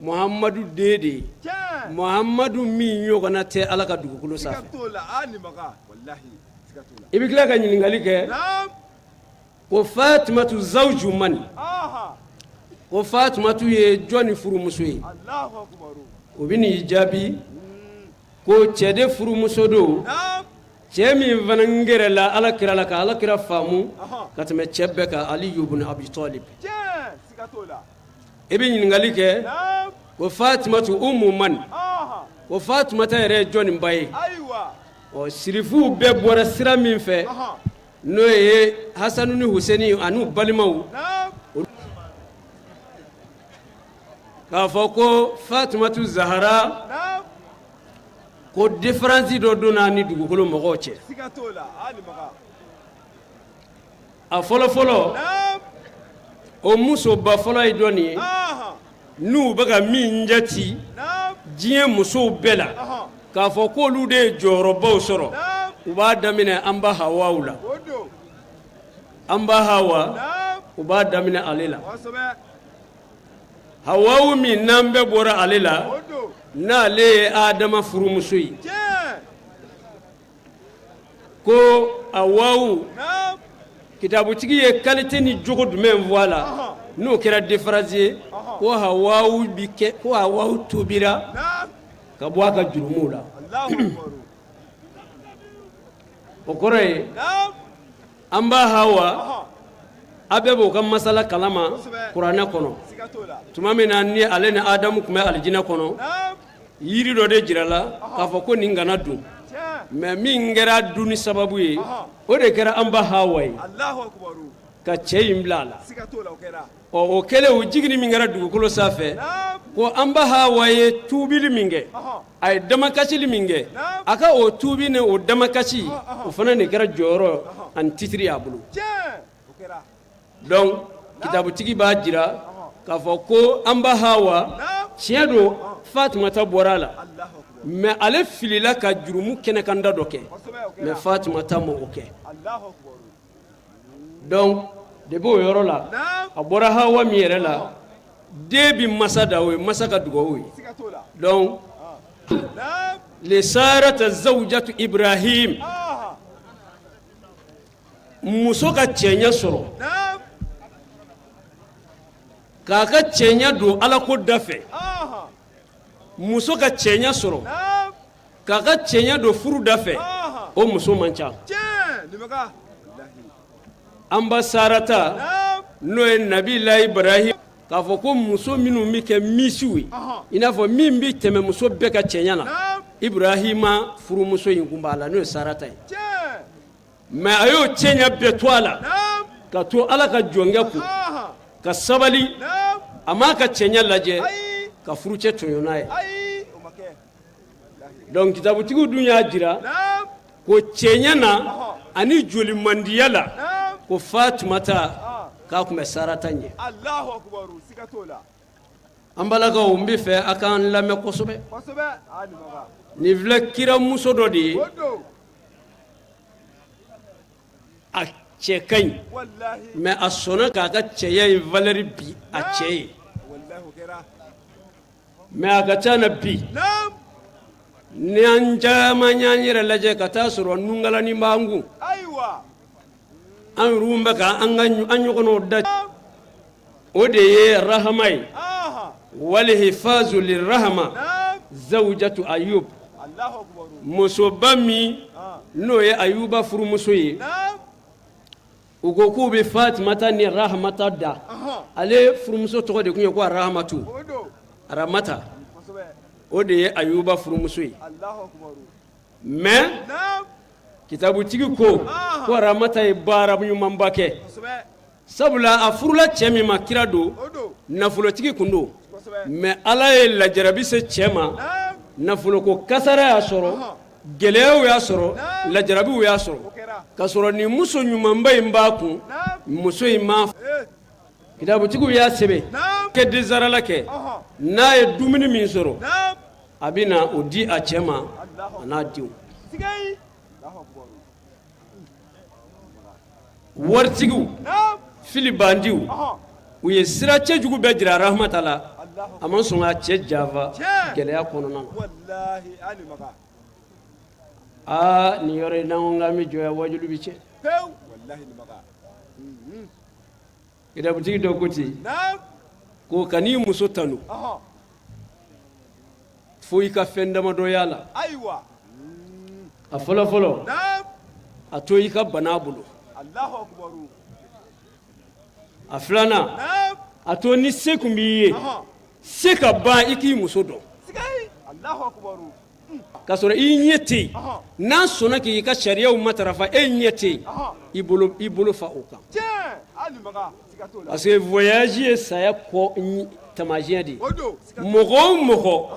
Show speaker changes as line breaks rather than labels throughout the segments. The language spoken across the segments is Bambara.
Muhamadu den de ye Muhamadu min ɲɔgɔnna tɛ Ala ka dugukolo sanfɛ i bɛ tila ka ɲininkali kɛ ko Fatumatu zawju mani ko Fatumatu ye jɔni furumuso ye o bɛ n'i jaabi ko cɛ de furumuso don cɛ min fana gɛrɛla Ala kira la ka Ala kira faamu ka tɛmɛ cɛ bɛɛ kan Aliyu bun Abi Talib i bɛ ɲininkali kɛ ko Fatumatu umu mani ko Fatumata yɛrɛ ye jɔni ba ye ɔ sirifuw bɛɛ bɔra sira min fɛ n'o ye Hasanu ni Huseni an'u balimaw k'a fɔ ko Fatumatu Zahara ko différence dɔ donna a ni dugukolo mɔgɔw cɛ a fɔlɔ fɔlɔ o musoba fɔlɔ ye jɔni ye n'u bɛ ka min jate diɲɛ musow bɛɛ la k'a fɔ k'olu de ye jɔyɔrɔbaw sɔrɔ u b'a daminɛ an ba Hawa la an ba Hawa u b'a daminɛ ale la Hawa min n'an bɛɛ bɔra ale la n'ale ye Adama furumuso ye ko Hawa kitabutigi ye qualité ni jogo jumɛn fɔ a la n'o kɛra différence ye ko Hawa bɛ kɛ ko Hawa tubira ka bɔ a ka jurumuw la o kɔrɔ ye an ba Hawa a bɛɛ b'o ka masala kalama kuranɛ kɔnɔ tuma min na ni ale ni Adamu tun bɛ alijinɛ kɔnɔ yiri dɔ de jirala k'a fɔ ko nin kana dun mais min kɛra dunni sababu ye o de kɛra an ba Hawa ye ka cɛ in bila a la ɔ o kɛlen o jiginni min kɛra dugukolo sanfɛ ko an ba Hawa ye tuubili min kɛ a ye damakasili min kɛ a ka o tuubi ni o damakasi o fana de kɛra jɔyɔrɔ ani titiri y'a bolo donc kitabutigi b'a jira k'a fɔ ko an ba Hawa tiɲɛ don Fatumata bɔra a la mais ale filila ka jurumu kɛnɛkanda dɔ kɛ mais Fatumata ma o kɛ donc depuis o yɔrɔ la a bɔra Hawa min yɛrɛ la den bɛ masa da o ye masa ka dugawu ye donc le Sarata zawjatu Ibrahim muso ka cɛɲɛ sɔrɔ k'a ka cɛɲɛ don ala ko da fɛ muso ka cɛɲɛ sɔrɔ k'a ka cɛɲɛ don furu da fɛ o muso man ca an ba Sarata n'o ye Nabila Ibrahim k'a fɔ ko muso minnu bɛ kɛ misiw ye i n'a fɔ min bɛ tɛmɛ muso bɛɛ ka cɛɲɛ na Ibrahima furumuso in kun b'a la n'o ye Sarata ye mais a y'o cɛɲɛ bɛɛ to a la ka to ala ka jɔnkɛ kun ka sabali a m'a ka cɛɲɛ lajɛ ka furucɛ tɔɲɔ n'a ye donc kitabutigiw dun y'a jira ko cɛɲɛ na ani joli mandiya la ko Fatumata k'a tun bɛ Sarata ɲɛ an balakaw n bɛ fɛ a k'an lamɛn kosɛbɛ nin filɛ kiramuso dɔ de ye a cɛ ka ɲi mais a sɔnna k'a ka cɛya in valeur bi a cɛ ye mais a ka ca na bi ni an caman y'an yɛrɛ lajɛ ka taa sɔrɔ nunkalanin b'an kun an yɛrɛw bɛ ka an ka an ɲɔgɔnnaw da o de ye rahama ye walihifazu lirahama zawjatu ayub musoba min n'o ye ayuba furumuso ye u ko k'u bɛ fatumata ni rahamata da ale furumuso tɔgɔ de tun ye ko rahamatu ramata o de ye ayuba furumuso ye mais kitabutigi ko ko ramata ye baara ɲumanba kɛ sabula a furula cɛ min ma kira don nafolotigi tun don mais ala ye lajarabi se cɛ ma nafoloko kasara y'a sɔrɔ gɛlɛyaw y'a sɔrɔ lajarabiw y'a sɔrɔ ka sɔrɔ nin muso ɲumanba in b'a kun muso in ma kitabutigiw y'a sɛbɛn kɛ densarala kɛ n'a ye dumuni min sɔrɔ a bɛ na o di a cɛ ma a n'a denw waritigiw fili bandiw u ye sira cɛjugu bɛɛ jira rahmata la. A ma sɔn k'a cɛ janfa gɛlɛya kɔnɔna na. Aa, nin yɔrɔ in n'an ko k'an bɛ jɔ yan, wajulu bɛ tiɲɛ. Kitabutigi dɔ ko ten ko kan'i muso tanu fo i ka fɛn damadɔ y'a la. A fɔlɔ fɔlɔ, a to i ka bana a bolo. A filanan, a to ni se tun b'i ye, se ka ban i k'i muso dɔn k'a sɔrɔ i ɲɛ tɛ yen. N'a sɔnna k'i ka sariyaw matarafa, e ɲɛ tɛ yen, i bolo fa o kan, parce que voyage ye saya kɔ taamasiyɛn de ye. Mɔgɔ o mɔgɔ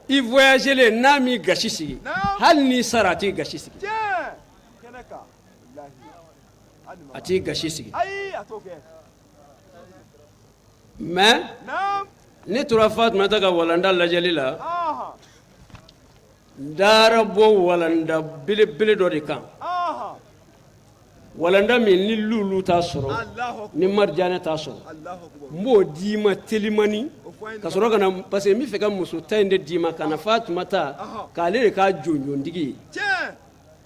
i voyagelen n'a m'i gasi sigi, hali n'i sara, a t'i gasi sigi, a t'i gasi sigi. Mais ne tora Fatumata ka walanda lajɛli la, n taara bɔ walanda belebele dɔ de kan, walanda min ni lulu t'a sɔrɔ, ni marijanɛ t'a sɔrɔ. N b'o d'i ma telimani ka sɔrɔ ka na, parce que n bɛ fɛ ka muso ta in de d'i ma ka na Fatumata k'ale de k'a jɔnjɔntigi ye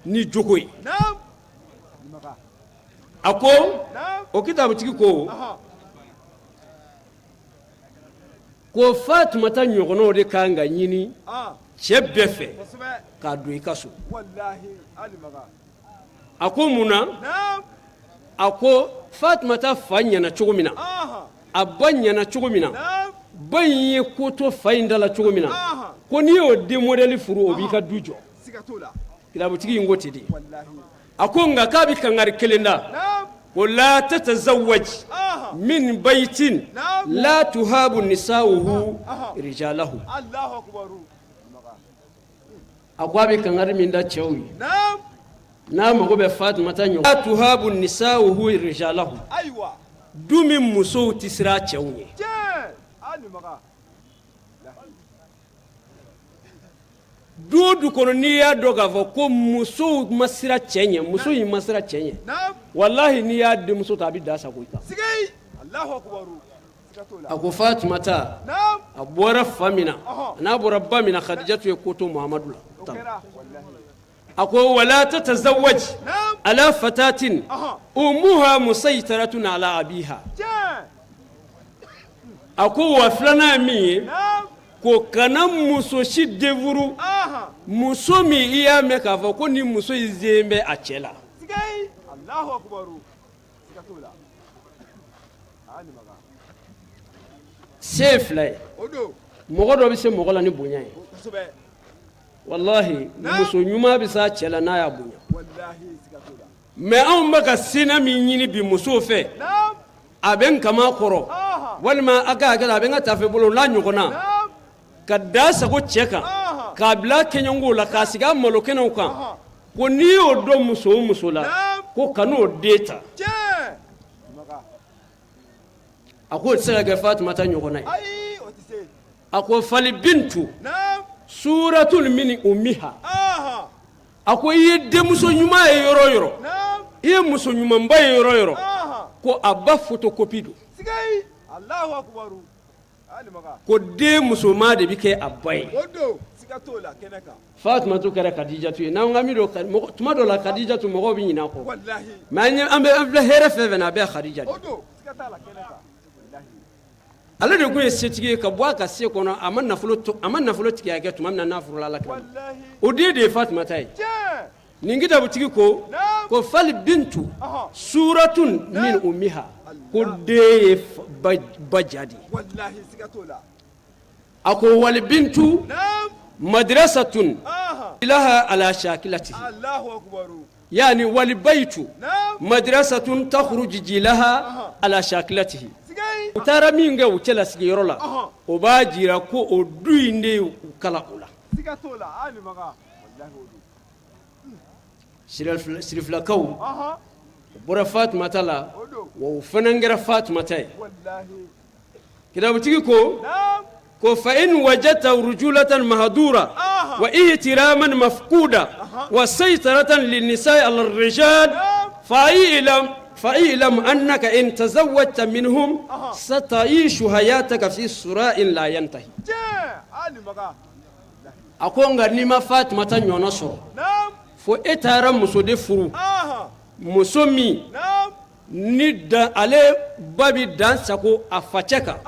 ni jogo ye. A ko o kitabutigi ko Fatumata ɲɔgɔnnaw de kan ka ɲini cɛ bɛɛ fɛ k'a don i ka so. A ko mun na? A ko Fatumata fa ɲɛna cogo min na, a ba ɲɛna cogo min na, ba in ye ko to fa in da la cogo min na, ko n'i y'o den modèle furu, o b'i ka du jɔ. Kitabutigi in ko ten de. A ko nka k'a bɛ kangari kelen da ko la tatazawwaj min bayitin la tuhabu nisa'uhu rijalahu. A ko a bɛ kangari min da cɛw ye n'a mago bɛ Fatumata ɲɔgɔn la tuhabu nisa'uhu rijalahu, du min musow tɛ siran cɛw ɲɛ. Du o du kɔnɔ, n'i y'a dɔn k'a fɔ ko musow ma siran cɛ ɲɛ, muso in ma siran cɛ ɲɛ, walahi n'i y'a denmuso ta, a bɛ da sago i kan. A ko Fatumata, a bɔra fa min na, n'a bɔra ba min na, Khadijatu ye ko to Muhamadu la. A ko wala tatazawwaj ala fatatin ummuha musaytaratun ala abiha. A ko wa filanan ye min ye, ko kana muso si den furu, muso min i y'a mɛn k'a fɔ ko ni muso in sen bɛ a cɛ la. Se ye fila ye, mɔgɔ dɔ bɛ se mɔgɔ la ni bonya ye. Walahi, muso ɲuman bɛ s'a cɛ la n'a y'a bonya. Mais anw bɛ ka sena min ɲini bi musow fɛ, a bɛ n kaman kɔrɔ, walima a ka hakɛ, a bɛ n ka tafe bolo n'a ɲɔgɔnna, ka da sago cɛ kan, k'a bila kɛɲɛko la, k'a sigi a malo kɛnɛw kan, ko n'i y'o dɔn muso o muso la, ko kan'o den ta. A ko o tɛ se ka kɛ Fatumata ɲɔgɔnna ye. A ko fali bintu suratun min ummiha. A ko i ye denmuso ɲuman ye yɔrɔ yɔrɔ, i ye muso ɲumanba ye yɔrɔ yɔrɔ, ko a ba photocopie don, ko den musoman de bɛ kɛ a ba ye. Fatumatu kɛra Kadijatu ye. N'an ka don tuma dɔ la, Kadijatu, mɔgɔw bɛ ɲinɛ a kɔ, mais an bɛ an filɛ hɛrɛ fɛn fɛn na, a bɛɛ Kadija de. Ale de tun ye setigi ye ka bɔ a ka se kɔnɔ. A ma nafolo tigiya kɛ tuma min na n'a furula Ala kira ma, o den de ye Fatumata ye. Nin kitabutigi ko fali bintu suratun min ummiha, ko den ye ba ja de ye. A ko wali bintu madrasatun laha ala shakilati, yani wali bayitu madrasatun takhruju jilaha ala shakilatihi. U taara min kɛ u cɛlasigiyɔrɔ la, o b'a jira ko o du in de y'u kalan o la. Sirifilakaw, u bɔra Fatumata la, wa u fana kɛra Fatumata ye. Kitabutigi ko fa in wajadta rujulatan mahdura wa ihtiraman mafquda wa saytaratan linnisa'i ala rijal, fa ilam. Fa i'lam annaka in tazawwajta minhum sata'ishu hayataka fi sura'in la yantahi. A ko nka n'i ma Fatumata ɲɔgɔnna sɔrɔ fo e taara muso de furu muso min ni dan ale ba bɛ dan sago a facɛ kan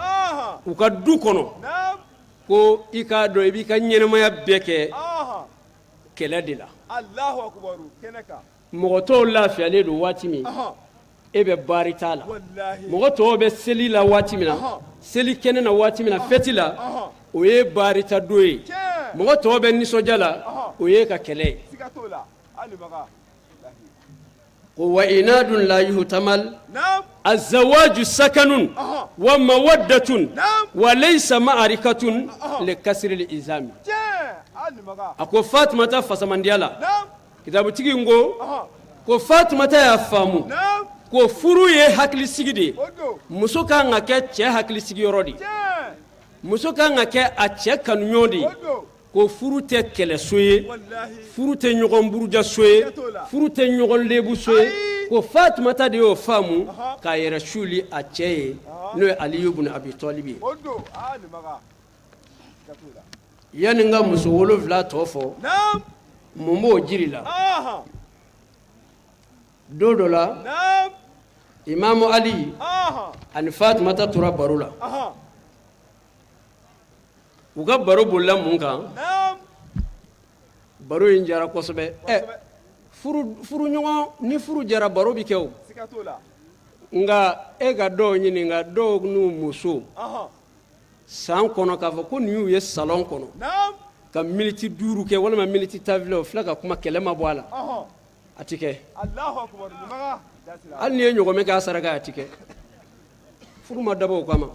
u ka du kɔnɔ ko i k'a dɔn i b'i ka ɲɛnamaya bɛɛ kɛ kɛlɛ de la. Mɔgɔ tɔw lafiyalen don waati min e bɛ baarita la mɔgɔ tɔw bɛ seli la waati min na seli kɛnɛ na waati min na fɛti la o ye baarita don ye mɔgɔ tɔw bɛ nisɔndiya la o ye ka kɛlɛ ye ko wa inadun la yuhtamal azawaju sakanun wa mawaddatun wa laysa ma'arikatun li kasril izami. A ko Fatumata fasamandiya la kitabutigi in ko ko Fatumata y'a faamu ko furu ye hakilisigi de ye muso ka kan ka kɛ cɛ hakilisigi yɔrɔ de ye muso ka kan ka kɛ a cɛ kanuɲɔgɔn de ye ko furu tɛ kɛlɛso ye furu tɛ ɲɔgɔn burujaso ye furu tɛ ɲɔgɔn lebuso ye ko Fatumata de y'o faamu k'a yɛrɛ suli a cɛ ye n'o ye Aliyu bun Abi Talibi ye. Yanni n ka muso wolonwula tɔ fɔ mun b'o jiri la don dɔ la Imamu Ali ani Fatumata tora baro la u ka baro bolila mun kan baro in jara kosɛbɛ ɛ furuɲɔgɔn ni furu jara baro bɛ kɛ o nka e ka dɔw ɲininka dɔw n'u muso san kɔnɔ k'a fɔ ko nin y'u ye salon kɔnɔ ka miniti 5 kɛ walima miniti 10 filɛ o filɛ ka kuma kɛlɛ ma bɔ a la a tɛ kɛ hali n'i ye ɲɔgɔmɛ k'a saraka a tɛ kɛ furu ma dabɔ o kama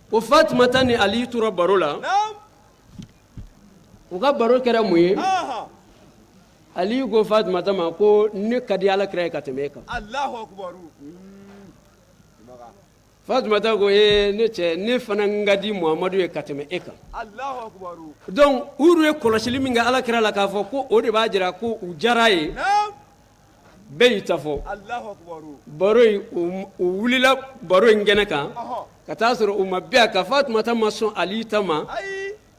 ko Fatumata ni Ali tora baro la u ka baro kɛra mun ye Ali ko Fatumata ma ko ne ka di Ala kira ye ka tɛmɛ e kan. Fatumata ko ee ne cɛ ne fana ka di Muhamadu ye ka tɛmɛ e kan. Donc u yɛrɛ ye kɔlɔsili min kɛ Ala kira la k'a fɔ ko o de b'a jira ko u diyara a ye bɛɛ y'i ta fɔ baro in u wulila baro in kɛnɛ kan ka taa sɔrɔ u ma bɛn a kan Fatumata ma sɔn Ali ta ma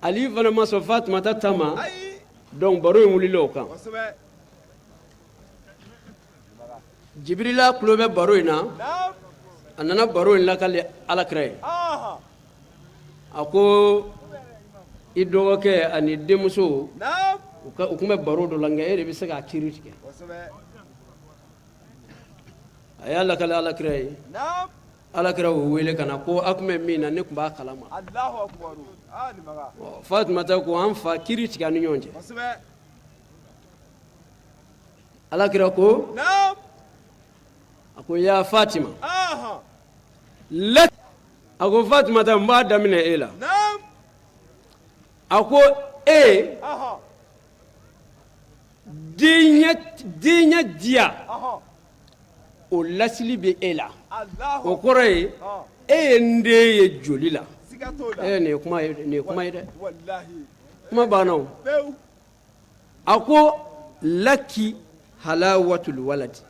Ali fana ma sɔn Fatumata ta ma donc baro in wulila o kan. Jibirila tulo bɛ baro in na a nana baro in lakali Ala kira ye a ko i dɔgɔkɛ ani denmuso u tun bɛ baro dɔ la nka e de bɛ se k'a kiri tigɛ a y'a lakali Ala kira ye Ala kira y'u wele ka na ko a tun bɛ min na ne tun b'a kalama Fatumata ko an fa kiri tigɛ an ni ɲɔgɔn cɛ Ala kira ko a ko ya Fatima a ko Fatumata n b'a daminɛ e la a ko e denya diya o lasili bɛ e la o kɔrɔ ye e ye n den ye joli la nin ye kuma ye dɛ kuma banna a ko laki halawatul waladi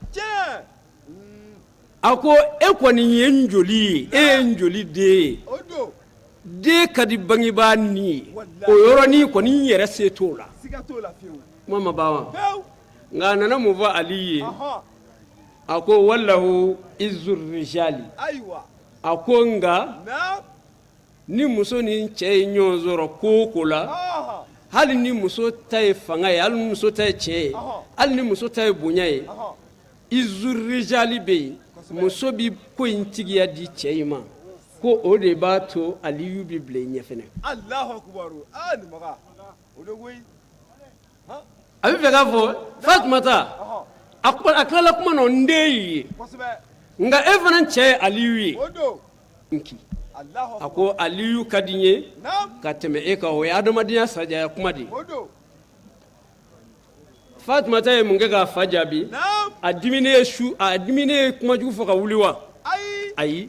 a ko e kɔni ye n joli ye e ye n joli den ye den ka di bangebaa ni ye o yɔrɔnin kɔni n yɛrɛ se t'o la kuma ma ban wa nka a nana mun fɔ Ali ye a ko walahu izu rijali a ko nka ni muso ni cɛ ye ɲɔgɔn sɔrɔ ko o ko la hali ni muso ta ye fanga ye hali ni muso ta ye tiɲɛ ye hali ni muso ta ye bonya ye izu rijali bɛ yen muso bɛ ko in tigiya di cɛ in ma ko o de b'a to Aliyu bɛ bila i ɲɛ fɛnɛ a bɛ fɛ k'a fɔ Fatumata a tilala kuma na n den y'i ye nka e fana cɛ ye Aliyu ye a ko Aliyu ka di n ye ka tɛmɛ e kan o ye adamadenya sajaya kuma de ye Fatumata ye mun kɛ k'a fa jaabi a diminen su a diminen ye kuma jugu fɔ ka wuli wa ayi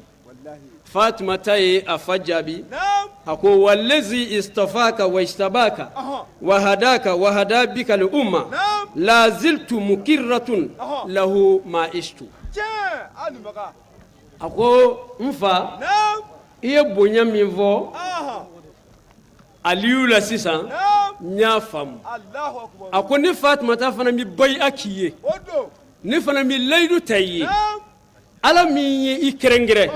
Fatumata ye a fa jaabi a ko walezi istafaka wa ijtabaka wa hadaka wa hada bika li umma laziltu mukirratun lahu ma ishtu. A ko n fa, i ye bonya min fɔ Aliyu la sisan, n y'a faamu. A ko ne Fatumata fana bɛ bayi'a k'i ye, ne fana bɛ layidu ta i ye. Ala min ye i kɛrɛnkɛrɛn,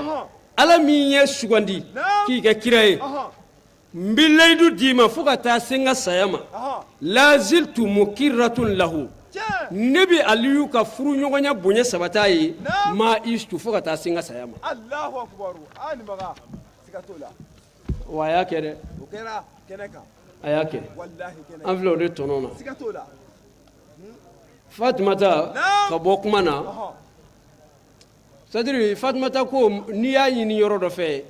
Ala min ye sugandi k'i kɛ kira ye, n bɛ layidu d'i ma fo ka taa se n ka saya ma. Laziltu mukirratun lahu, ne bɛ Aliyu ka furuɲɔgɔnya bonya sabati ye ma istu, fo ka taa se n ka saya ma. Wa a y'a kɛ dɛ, a y'a kɛ. An filɛ o de tɔnɔ na. Fatumata ka bɔ kuma na, c'est-à-dire Fatumata ko n'i y'a ɲini yɔrɔ dɔ fɛ,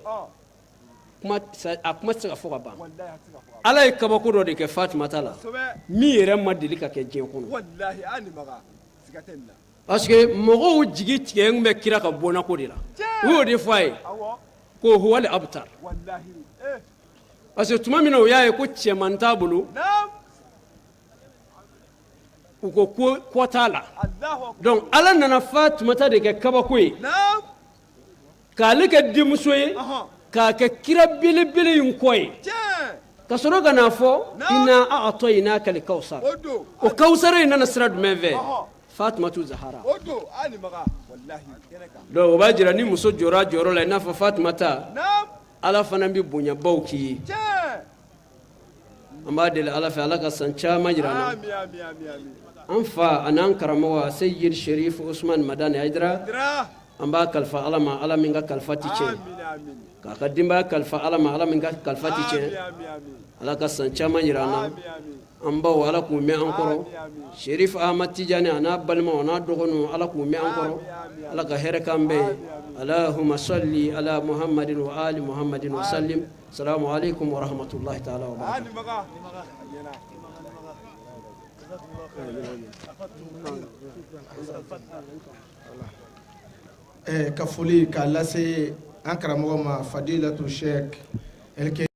a kuma tɛ se ka fɔ ka ban. Ala ye kabako dɔ de kɛ Fatumata la min yɛrɛ ma deli ka kɛ diɲɛ kɔnɔ, parce que mɔgɔw jigi tigɛ bɛ kira ka bɔnako de la. U y'o de fɔ a ye ko huwal abtar, parce que tuma min na u y'a ye ko cɛman t'a bolo, u ko ko kɔ t'a la. Donc Ala nana Fatumata de kɛ kabako ye k'ale kɛ denmuso ye, k'a kɛ kira belebele in kɔ ye, ka sɔrɔ ka n'a fɔ inna a'tainaka al-kawsar. O kawsara in nana sira jumɛn fɛ? Fatumatu Zahara. Donc o b'a jira ni muso jɔra jɔyɔrɔ la i n'a fɔ Fatumata, Ala fana bɛ bonyabaw k'i ye. An b'a deli Ala fɛ, Ala ka san caman jira an na. An fa an'an karamɔgɔ Seyid Sherif Usman Madani Hayidara, an b'a kalifa Ala ma, Ala min ka kalifa tɛ tiɲɛ, k'a ka denbaya kalifa Ala ma, Ala min ka kalifa tɛ tiɲɛ. Ala ka san caman jira an na. An baw, Ala k'u mɛn an kɔrɔ. Sherif Ahmad Tijani a n'a balimaw a n'a dɔgɔninw, Ala k'u mɛn an kɔrɔ. Ala ka hɛrɛ k'an bɛɛ ye. Alahuma sali ala Muhamadin wa ali Muhamadin wa salim. Salamu aleykum wa rahmatulahi taala wa barakatuh.
Ka foli k'a lase an karamɔgɔ ma, Fadilatu Sheikh LK.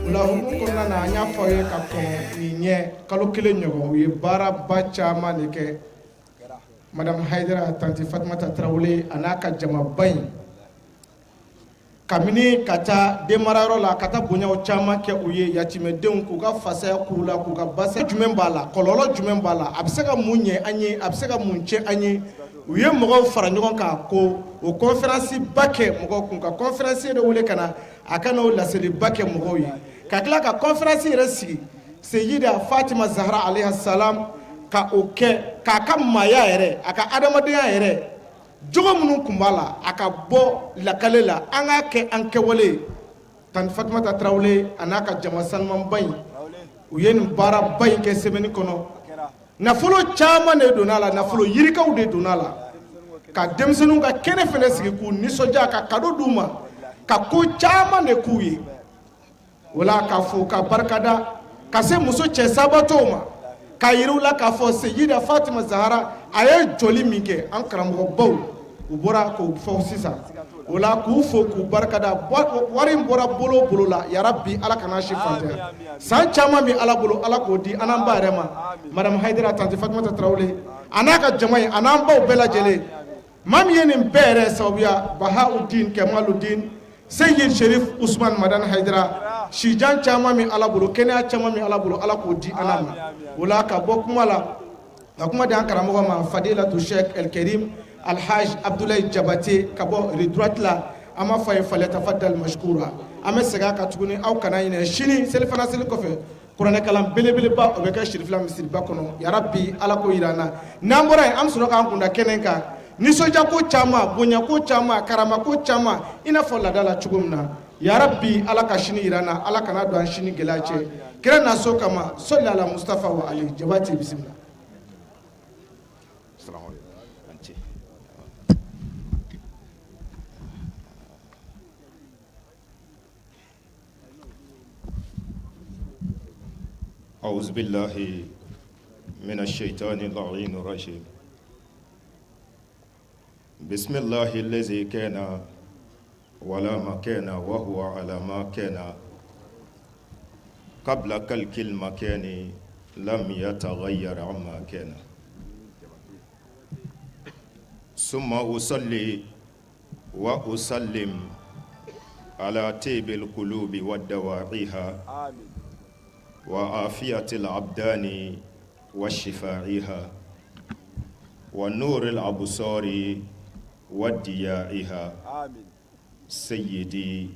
O la hukumu kɔnɔna na, an y'a fɔ aw ye ka kɔn nin ɲɛ kalo kelen ɲɔgɔn, u ye baaraba caman de kɛ. Madame Hayidara Tanti Fatumata Tarawele a n'a ka jamaba in, kabini ka taa denmarayɔrɔ la, ka taa bonyaw caman kɛ u ye, yatimɛdenw, k'u ka fasaya k'u la, k'u ka basaya. Jumɛn b'a la? Kɔlɔlɔ jumɛn b'a la? A bɛ se ka mun ɲɛ an ye? A bɛ se ka mun tiɲɛ an ye? U ye mɔgɔw fara ɲɔgɔn kan ko o conférence ba kɛ mɔgɔw kun, ka conférencier dɔ wele ka na, a ka n'o laseliba kɛ mɔgɔw ye, ka tila ka conférence yɛrɛ sigi Seyida Fatima Zahara alayhi salam, ka o kɛ k'a ka maaya yɛrɛ, a ka adamadenya yɛrɛ, jogo minnu tun b'a la, a ka bɔ lakale la, an k'a kɛ an kɛwale ye. Tanti Fatumata Tarawele a n'a ka jama sanumanba in, u ye nin baaraba in kɛ semaine kɔnɔ. Nafolo caman de donna a la, nafolo yirikaw de donna a la, ka denmisɛnninw ka kɛnɛ fana sigi k'u nisɔndiya, ka cadeau d'u ma, ka ko caman de k'u ye. O la ka fo ka barikada ka se muso cɛ sabatɔw ma, k'a yira u la k'a fɔ Seyida Fatima Zahara a ye jɔli min kɛ, an karamɔgɔbaw u bɔra k'o fɔ sisan. O la k'u fo k'u barikada. Wari in bɔra bolo o bolo la, yarabi Ala kana si fantanya. San caman bɛ Ala bolo, Ala k'o di an n'an ba yɛrɛ ma, Madame Hayidara Tanti Fatumata Tarawele a n'a ka jama ye, a n'an baw bɛɛ lajɛlen. Maa min ye nin bɛɛ yɛrɛ sababuya, Bahaudin Kɛmaludin Seyid Sherif Usman Madani Hayidara, sijan caman min Ala bolo, kɛnɛya caman min Ala bolo, Ala k'o di an ma. O la ka bɔ kuma la, ka kuma di an karamɔgɔ ma, Fadilatu Sheikh El Kerim Alhaj Abdoulaye Jabate ka bɔ rive droite la. An b'a fɔ a ye falyatafaddal mashkura. An bɛ segin a kan tuguni, aw kana ɲinɛ, sini selifana seli kɔfɛ, kuranɛkalan belebeleba o bɛ kɛ Sirifila misiriba kɔnɔ. Yarabi Ala k'o yira an na. N'an bɔra yen, an bɛ sɔrɔ k'an kunda kɛnɛ kan. Nisɔndiyako caman, bonyako caman, karamako caman, i n'a fɔ laada la cogo min na. Yarabi Ala ka sini yira an na, Ala kana don an sini gɛlɛya cɛ kira naso kama. Sɔli ala Mustafa wa ali. Jabate, bisimila.
أعوذ بالله من الشيطان اللعين الرجيم بسم الله الذي كان ولا مكان وهو على ما كان قبل كلك المكان لم يتغير عما كان ثم أصلي وأسلم على طيب القلوب ودوائها وعافية الأبدان وشفائها ونور الأبصار وديائها سيدي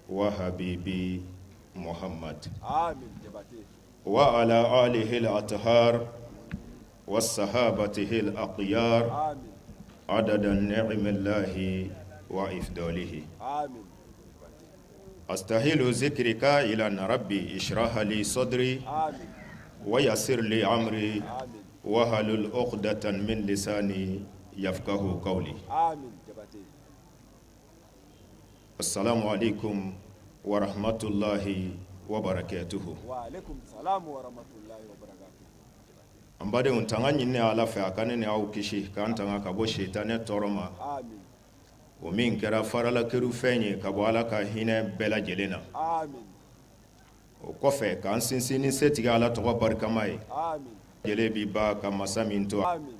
وحبيبي محمد وعلى آله الأطهار وصحابته الأخيار عدد نعم الله وإفضاله أستهل ذكري قائلا ربي اشرح لي صدري ويسر لي أمري واحلل عقدة من لساني يفقهوا قولي السلام عليكم ورحمة الله وبركاته An badenw tanga ɲini Ala fɛ a ka ne ni aw kisi k'an tanga ka bɔ sitanɛ tɔɔrɔ ma, amin, o min kɛra faralakerufɛn ye ka bɔ Ala ka hinɛ bɛɛ lajɛlen na, amin, o kɔfɛ k'an sinsin ni setigi Ala tɔgɔ barikama ye, amin, jɛlen bi ba ka masa min to, amin,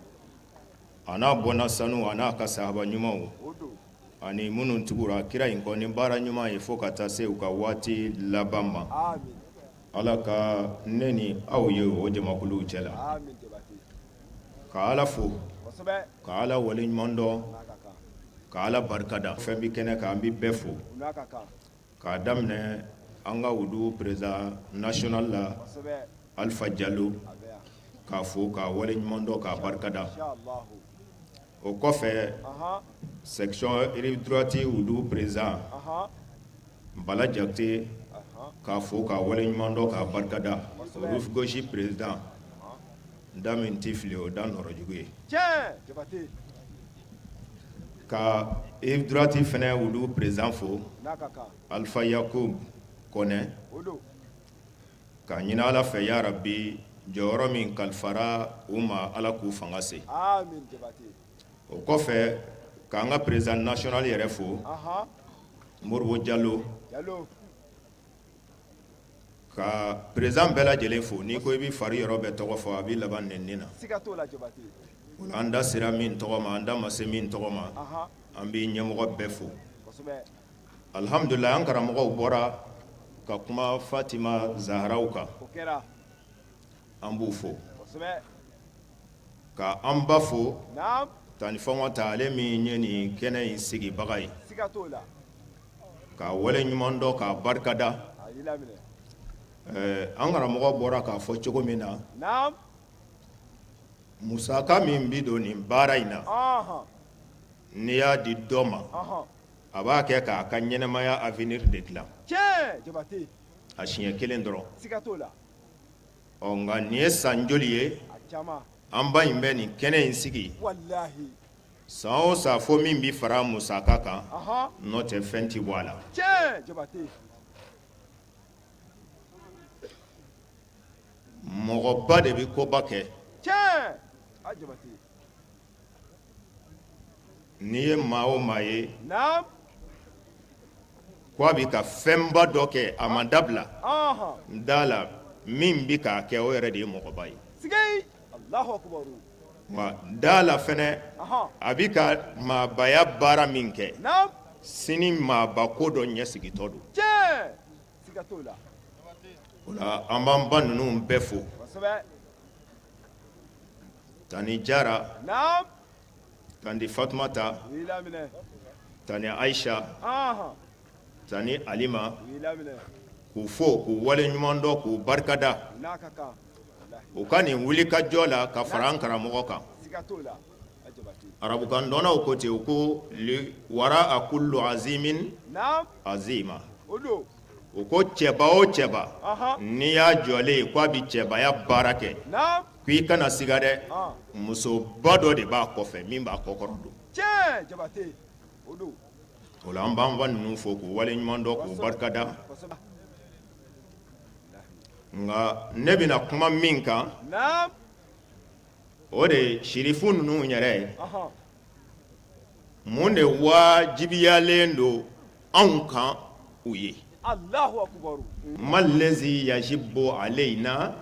a n'a bɔnna sanu a n'a ka sahaba ɲumanw, o don, ani minnu tugura kira in kɔ ni baara ɲuman ye fo ka taa se u ka waati laban ma, amin. Ala ka ne ni aw ye o jamakuluw cɛ la ka Ala fo ka Ala waleɲuman dɔn ka Ala barikada fɛn bɛ kɛnɛ kan an bɛ bɛɛ fo k'a daminɛ an ka wudu président national la Alifa Jalo k'a fo k'a waleɲuman dɔn k'a barikada o kɔfɛ section rive droite wudu président Bala Jakite k'a fo k'a waleɲuman dɔn k'a barikada rive gauche président da min tɛ fili o da nɔrɔ jugu ye ka rive droite fana wudu président fo Alifa Yakubu Kɔnɛ k'a ɲini Ala fɛ yarabi jɔyɔrɔ min kalifara u ma Ala k'u fanga se o kɔfɛ k'an ka président national yɛrɛ fo Moribo Jalo ka président bɛɛ lajɛlen fo n'i ko i bɛ fari yɔrɔ bɛɛ tɔgɔ fɔ a bɛ laban nɛni na o la an da sera min tɔgɔ ma an da ma se min tɔgɔ ma an bɛ ɲɛmɔgɔ bɛɛ fo alihamudulila an karamɔgɔw bɔra ka kuma Fatima Zaharaw kan an b'u fo Ka an ba fo Tani Fɔnkɔta ale min ye nin kɛnɛ in sigibaga ye k'a waleɲuman dɔn k'a barikada an karamɔgɔ bɔra k'a fɔ cogo min na musaka min bɛ don nin baara in na n'i y'a di dɔ ma a b'a kɛ k'a ka ɲɛnamaya avenir de dilan a siɲɛ kelen dɔrɔn Ɔ nka nin ye san joli ye an ba in bɛ nin kɛnɛ in sigi san o san fo min bɛ fara musaka kan n'o tɛ fɛn tɛ bɔ a la mɔgɔba de bɛ koba kɛ N'i ye maa o maa ye ko a bɛ ka fɛnba dɔ kɛ a ma dabila n da la min bɛ k'a kɛ o yɛrɛ de ye mɔgɔba ye wa da la fana a bɛ ka maabaya baara min kɛ sini maaba ko dɔ ɲɛsigitɔ don o la an b'an ba ninnu bɛɛ fo Tani Jara Tani Fatumata Tani Ayisa Tani Alima k'u fo k'u waleɲuman dɔn k'u barikada u ka nin wulikajɔ la ka fara an karamɔgɔ kan arabukandɔnnaw ko ten u ko wara kullu azimin azima u ko cɛba o cɛba n'i y'a jɔlen ye k'a bɛ cɛbaya baara kɛ ko i kana siga dɛ musoba dɔ de b'a kɔfɛ min b'a kɔkɔrɔ don o la an b'an ba ninnu fo k'u waleɲuman dɔn k'u barikada nka ne bɛna kuma min kan. O de ye sirifu ninnu yɛrɛ ye, mun de wajibiyalen don anw kan u ye? Malezi yajibu aleyina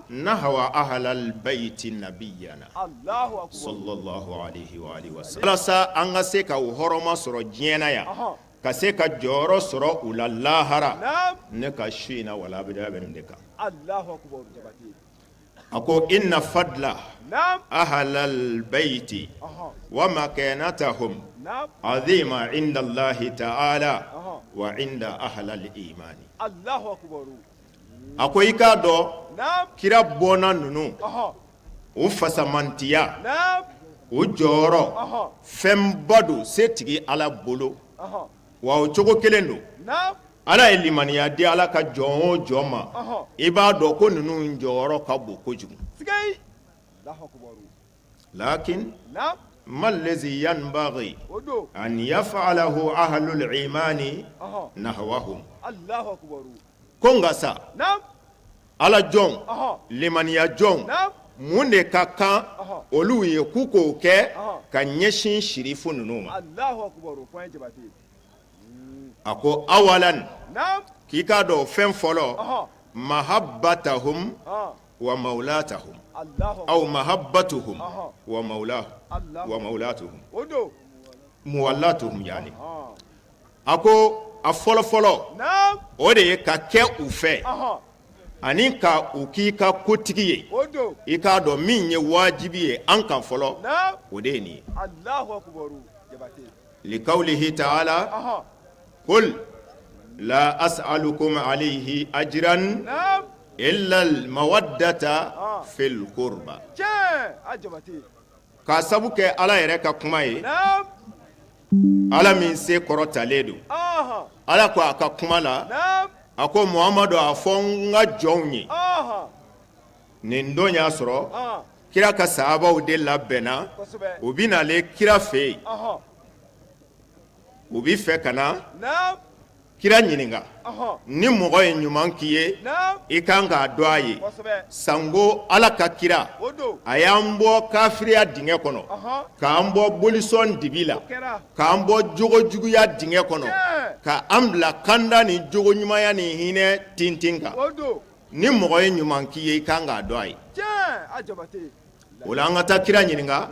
nahawa ahlal bayti nabiyina sallallahu alayhi wa sallam, walasa an ka se ka u hɔrɔma sɔrɔ diɲɛ na yan, ka se ka jɔyɔrɔ sɔrɔ u la lahara. Ne ka su in na walabila bɛ nin de kan. A ko inna fadla ahlal bayti wa makanatahum azima inda Allahi ta'ala wa inda ahlal imani. A ko i k'a dɔn kira bɔnna ninnu u fasamantiya, u jɔyɔrɔ fɛnba don setigi Ala bolo, wa o cogo kelen don. Ala ye limaniya di Ala ka jɔn o jɔn ma, i b'a dɔn ko ninnu jɔyɔrɔ ka bon kojugu. Lakin malezi yanbaghi an yaf'alahu ahlul imani nahwahum. Ko nka sa, Ala jɔn, limaniya jɔn, mun de ka kan olu ye k'u k'o kɛ ka ɲɛsin sirifu ninnu ma? A ko awalan, k'i k'a dɔn fɛn fɔlɔ, mahabbatahum wa mawlatahum aw mahabbatuhum wa mawlatuhum muwalatuhum yani. A ko a fɔlɔ fɔlɔ, o de ye ka kɛ u fɛ ani ka u k'i ka kotigi ye. I k'a dɔn min ye wajibi ye an kan fɔlɔ, o de ye nin ye. Likawlihi ta'ala qul la as'alukum alayhi ajran illa al mawaddata fil qurba. K'a sabu kɛ Ala yɛrɛ ka kuma ye, Ala min se kɔrɔtalen don, Ala ko a ka kuma la, a ko Muhamadu, a fɔ n ka jɔnw ye. Nin don y'a sɔrɔ kira ka sahabaw de labɛnna, u bɛ nalen kira fɛ yen, u bɛ fɛ ka na kira ɲininka ni mɔgɔ ye ɲuman k'i ye, i kan k'a dɔn a ye. Sanko Ala ka kira, a y'an bɔ kafiriya dingɛ kɔnɔ, k'an bɔ bolisɔn dibi la, k'an bɔ jogo juguya dingɛ kɔnɔ, ka an bila kanda ni jogo ɲumanya ni hinɛ tintin kan. Ni mɔgɔ ye ɲuman k'i ye, i kan k'a dɔn a ye. O la, an ka taa kira ɲininka,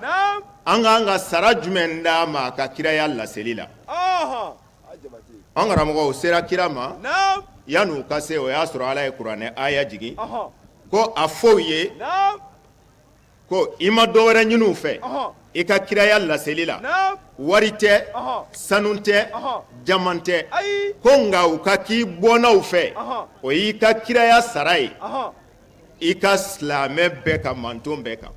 an k'an ka sara jumɛn d'a ma a ka kiraya laseli la. An karamɔgɔ sera kira ma. Yan'u ka se, o y'a sɔrɔ Ala ye kuranɛ aya jigin ko a fɔ u ye ko i ma dɔ wɛrɛ ɲini u fɛ i ka kiraya laseli la, wari tɛ, sanu tɛ, jaman tɛ, ko nka u ka k'i bɔnnaw fɛ, o y'i ka kiraya sara ye i ka silamɛ bɛɛ ka manton bɛɛ kan.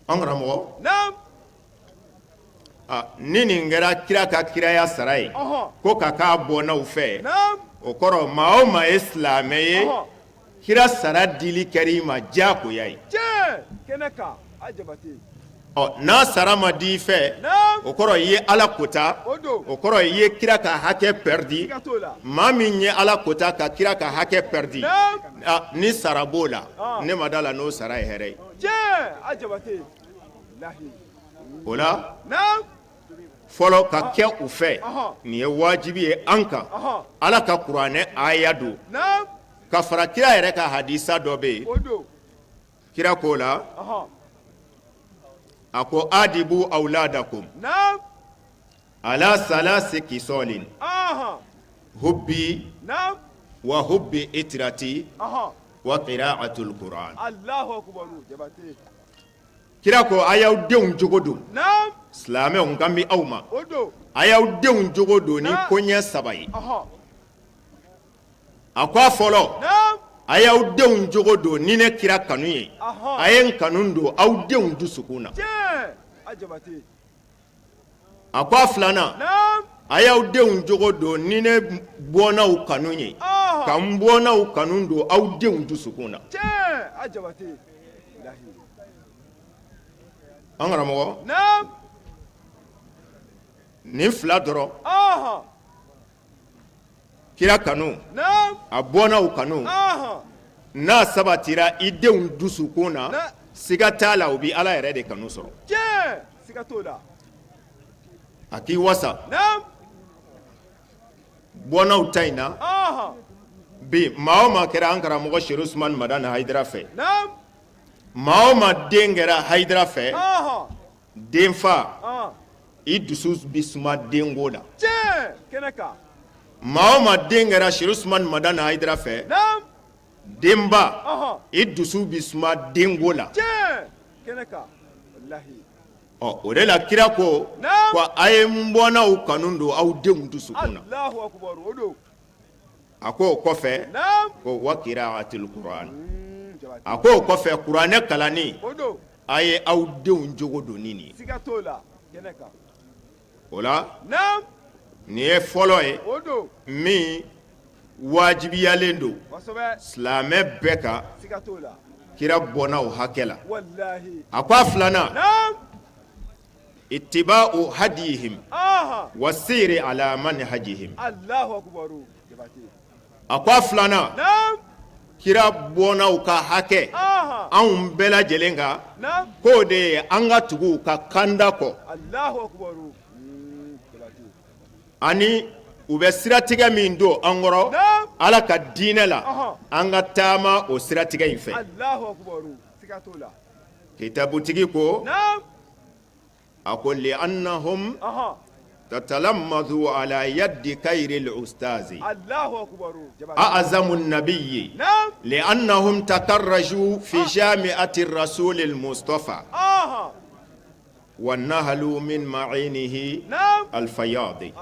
An karamɔgɔ, ni nin kɛra kira ka kiraya sara ye ko ka k'a bɔnnaw fɛ, o kɔrɔ maa o maa ye silamɛ ye, kira sara dili kɛra i ma diyagoya ye. Ɔ, n'a sara ma di i fɛ, o kɔrɔ i ye Ala kota, o kɔrɔ i ye kira ka hakɛ pɛridi. Maa min ye Ala kota ka kira ka hakɛ pɛridi, ni sara b'o la, ne ma da la n'o sara ye hɛrɛ ye. O la, fɔlɔ, ka kɛ u fɛ, nin ye wajibi ye an kan. Ala ka kuranɛ aya don ka fara kira yɛrɛ ka hadisa dɔ bɛ yen. Kira k'o la, a ko adibu awladakum ala salasi kisolin hubbi wa hubbi itrati wa qira'atul Qur'an. Kira ko a y'aw denw jogo don, silamɛw, n kan bɛ aw ma, a y'aw denw jogo don ni koɲɛ saba ye. A ko a fɔlɔ, a y'aw denw jogo don ni ne kira kanu ye, a ye n kanu don aw denw dusukun na. A ko a filanan, a y'aw denw jogo don ni ne bɔnnaw kanu ye, ka n bɔnnaw kanu don aw denw dusukun na. An karamɔgɔ, nin fila dɔrɔn, kira kanu, a bɔnnaw kanu. N'a sabatira i denw dusukun na, siga t'a la, u bɛ Ala yɛrɛ de kanu sɔrɔ. A k'i wasa bɔnnaw ta in na bi, maa o maa kɛra an karamɔgɔ Serifu Usumani Madani Hayidara fɛ, maa o maa den kɛra Hayidara fɛ, denfa, i dusu bɛ suma denko la. Maa o maa den kɛra Serifu Usumani Madani Hayidara fɛ, denba, i dusu bɛ suma denko la. Ɔ, o de la kira ko ko a ye n bɔnnaw kanu don aw denw dusukun na. A ko o kɔfɛ ko wa kiraatil kuran, a ko o kɔfɛ kuranɛ kalanni, a ye aw denw jogo don ni nin ye. O la nin ye fɔlɔ ye min wajibiyalen don silamɛ bɛɛ kan kira bɔnnaw hakɛ la. A ko a filanan, ittiba'u hadihim wa siri ala manhajihim. A ko a filanan, kira bɔnnaw ka hakɛ anw bɛɛ lajɛlen kan, k'o de ye an ka tugu u ka kanda kɔ, ani u bɛ siratigɛ min don an kɔrɔ Ala ka diinɛ la, an ka taama o siratigɛ in fɛ. Kitabutigi ko a ko li annahum tatalammadu ala yadi khayril ustazi a'zamu nabiyyi li annahum takarraju fi jami'ati rasulil mustafa wa nahalu min ma'inihi alfayadi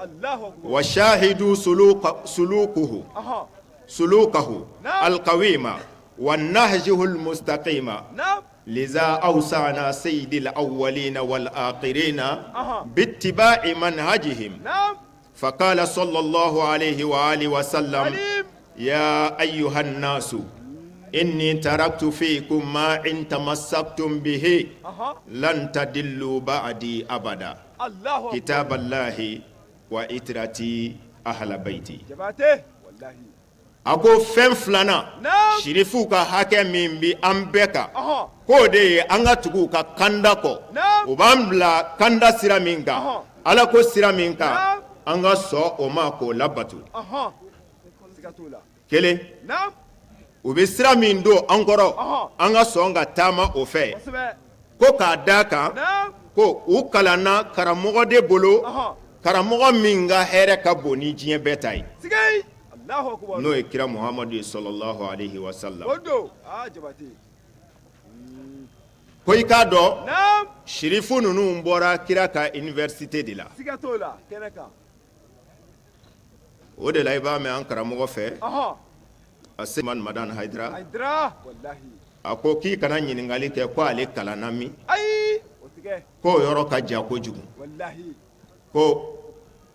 wa shahidu sulukuhu sulukahu alqawima wa nahjuhu almustaqima liza awsana sayyidil awwalina wal akhirina bittiba'i manhajihim faqala sallallahu alayhi wa alihi wa sallam ya ayyuhan nasu inni taraktu fikum ma in tamassaktum bihi lan tadillu ba'di abada kitaballahi wa itrati ahla baiti. A ko fɛn filanan, sirifuw ka hakɛ min bɛ an bɛɛ kan, k'o de ye an ka tugu u ka kanda kɔ, u b'an bila kanda sira min kan, Ala ko sira min kan, an ka sɔn o ma k'o labato. Kelen, u bɛ sira min don an kɔrɔ, an ka sɔn ka taama o fɛ, ko k'a da kan ko u kalanna karamɔgɔ de bolo, karamɔgɔ min ka hɛrɛ ka bon ni diɲɛ bɛɛ ta ye. N'o ye kira Muhamadu ye sallallahu alayhi wa sallam. Ko i k'a dɔn sirifu ninnu bɔra kira ka université de la. O de la i b'a mɛn an karamɔgɔ fɛ a se Madani Hayidara, a ko k'i kana ɲininkali kɛ ko ale kalanna min, k'o yɔrɔ ka jan kojugu. Ko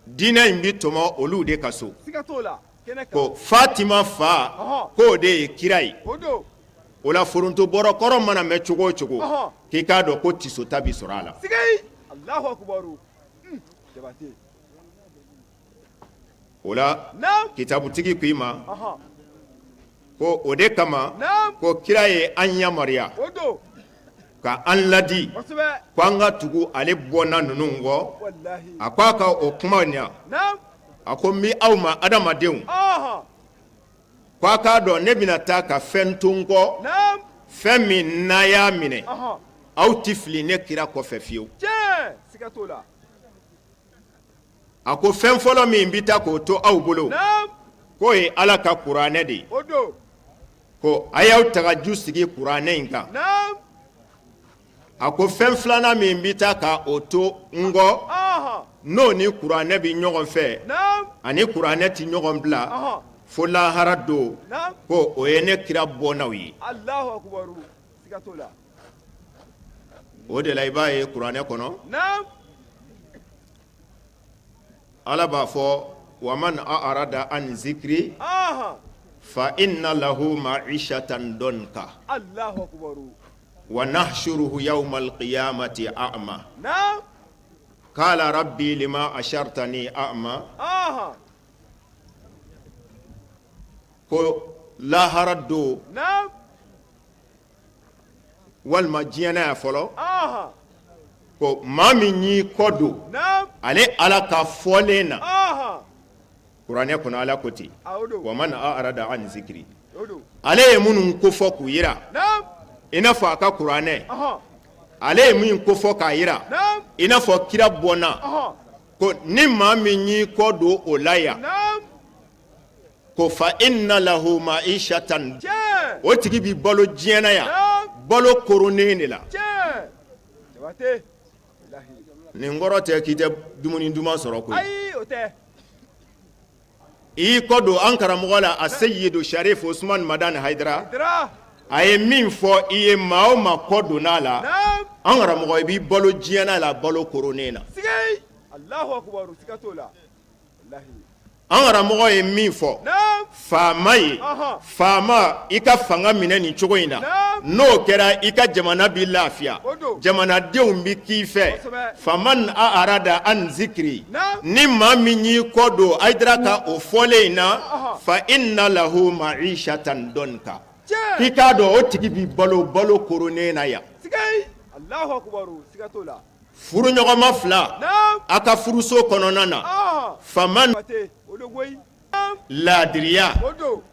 diinɛ in bɛ tɔmɔ olu de ka so, ko Fatima fa k'o de ye kira ye. O la foronto bɔrɔ kɔrɔ mana mɛn cogo o cogo, k'i k'a dɔn ko tisota bɛ sɔrɔ a la. O la kitabutigi ko i ma ko o de kama ko kira ye an yamaruya ka an ladi ko an ka tugu ale bɔnna ninnu kɔ. A ko a ka o kuma ɲɛ, a ko n bɛ aw ma adamadenw, ko a k'a dɔn ne bɛna taa ka fɛn to n kɔ, fɛn min n'a y'a minɛ aw tɛ fili ne kira kɔfɛ fiyewu. A ko fɛn fɔlɔ min bɛ taa k'o to aw bolo, k'o ye Ala ka kuranɛ de ye, ko a y'aw tagaju sigi kuranɛ in kan. A ko fɛn filanan min bɛ taa ka o to n kɔ, n'o ni kuranɛ bɛ ɲɔgɔn fɛ ani kuranɛ tɛ ɲɔgɔn bila fo lahara don, ko o ye ne kira bɔnnaw ye. O de la i b'a ye kuranɛ kɔnɔ, Ala b'a fɔ wa man a'rada an zikiri fa inna lahu ma'ishatan donka wa nahshuruhu yawmal qiyamati a'ma qala rabbi lima hashartani a'ma. Ko Lahara don walima diɲɛ na yan fɔlɔ ko maa min y'i kɔ don ale Ala ka fɔlen na kuranɛ kɔnɔ Ala ko ten wa man arada an zikiri ale ye minnu kofɔ k'u jira i n'a fɔ a ka kuranɛ ale ye min kofɔ k'a jira i n'a fɔ kira bɔnna ko ni maa min y'i kɔ don o la yan ko fa inna lahu ma'ishatan o tigi bɛ balo diɲɛ na yan balo koronnen de la nin kɔrɔ tɛ k'i tɛ dumuni duman sɔrɔ koyi i y'i kɔ don an karamɔgɔ la a seyidu sharif usman madani hayidara a ye min fɔ i ye maa o maa kɔ donna a la an karamɔgɔ i b'i balo diɲɛ na la balo koronnen na An karamɔgɔ ye min fɔ faama ye faama i ka fanga minɛ nin cogo in na n'o kɛra i ka jamana bɛ lafiya jamanadenw bɛ k'i fɛ faman arada an zikiri ni maa min y'i kɔ don Hayidara ka o fɔlen in na fa inna lahu ma'ishatan donka k'i k'a dɔn o tigi bɛ balo balo koronnen na yan Furuɲɔgɔnma fila a ka furuso kɔnɔna na faama laadiriya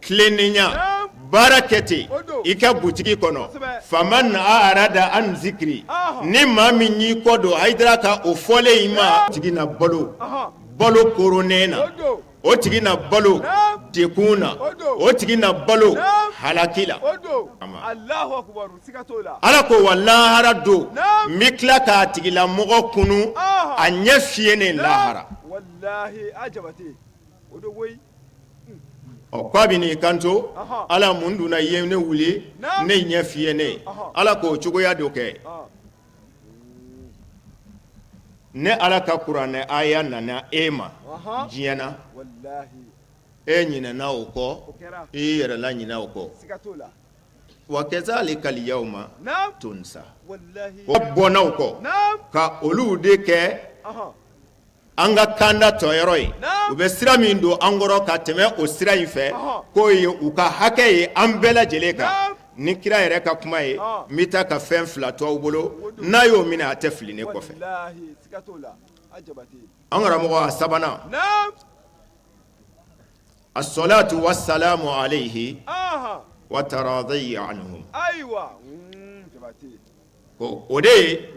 tilennenya baara kɛ ten i ka butigi kɔnɔ faman arada an zikiri ni maa min y'i kɔ don Hayidara ka o fɔlen in ma tigi na balo balo koronnen na o tigi na balo dekun na o tigi na balo halaki la ala ko wa lahara don n bɛ tila k'a tigilamɔgɔ kunun a ɲɛ fiyennen lahara ɔ k'a bɛ n'i kanto ala mun dun na i ye ne wuli ne ɲɛ fiyennen ala k'o cogoya dɔ kɛ Ne ala ka kuranɛ aya nana e ma diɲɛ na e ɲinɛna o kɔ i y'i yɛrɛ laɲinɛ o kɔ wa kazalikal yawma tunsa o bɔnnaw kɔ ka olu de kɛ an ka kanda tɔyɔrɔ ye u bɛ sira min don an kɔrɔ ka tɛmɛ o sira in fɛ k'o ye u ka hakɛ ye an bɛɛ lajɛlen kan ni kira yɛrɛ ka kuma ye n bɛ taa ka fɛn fila to aw bolo n'a y'o minɛ a tɛ fili ne kɔfɛ an karamɔgɔ a sabanan as-salatu was-salamu alayhi wa taradi anhum o de ye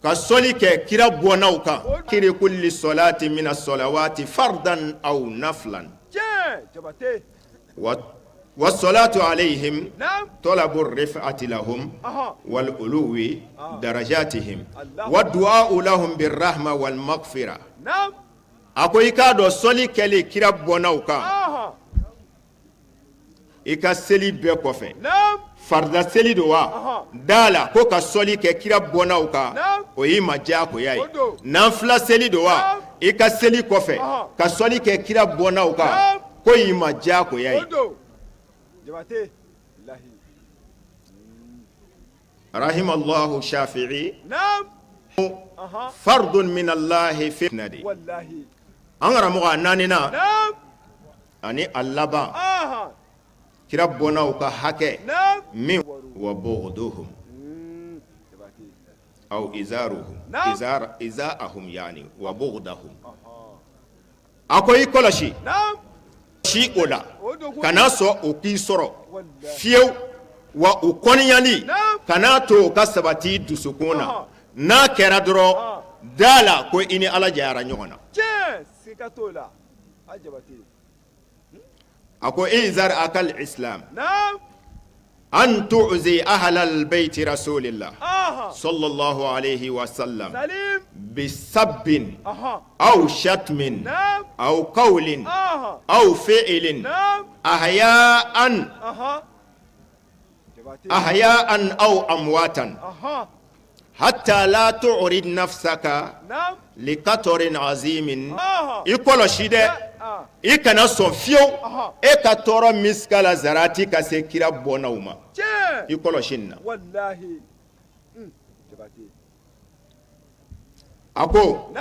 ka sɔli kɛ kira bɔnnaw kan akhiri kulli salati mina salawati fardan aw naflan wa salatu alayhim talabu rif'ati lahum wal uluwi darajatihim wa du'a lahum birrahma wal maghfira a ko i k'a dɔn sɔli kɛli kira bɔnnaw kan i ka seli bɛɛ kɔfɛ farida seli don wa da la ko ka sɔli kɛ kira bɔnnaw kan o y'i ma diyagoya ye nafila seli don wa i ka seli kɔfɛ ka sɔli kɛ kira bɔnnaw kan k'o y'i ma diyagoya ye rahimallahu shafi'i fardun minallahi fi an karamɔgɔ a naaninan ani a laban kira bɔnnaw ka hakɛ min wa bughduhum aw izaruhum iza'ahum yani wa bughdahum a ko i kɔlɔsi si o la kana sɔn o k'i sɔrɔ fiyewu wa u kɔniyali kana to o ka sabati dusukun na n'a kɛra dɔrɔn da la ko i ni Ala janyara ɲɔgɔn na a ko ihzar akhal islam an tu'zi ahlal bayti rasulillah sallallahu alayhi wa sallam bisabbin aw shatmin aw qawlin aw fi'lin ahya'an ahya'an aw amwatan hatta la tu'rid nafsaka li khatarin azimin i kɔlɔsi dɛ i kana sɔn fiyewu e ka tɔɔrɔ misikala zarati ka se kira bɔnnaw ma i kɔlɔsi nin na a ko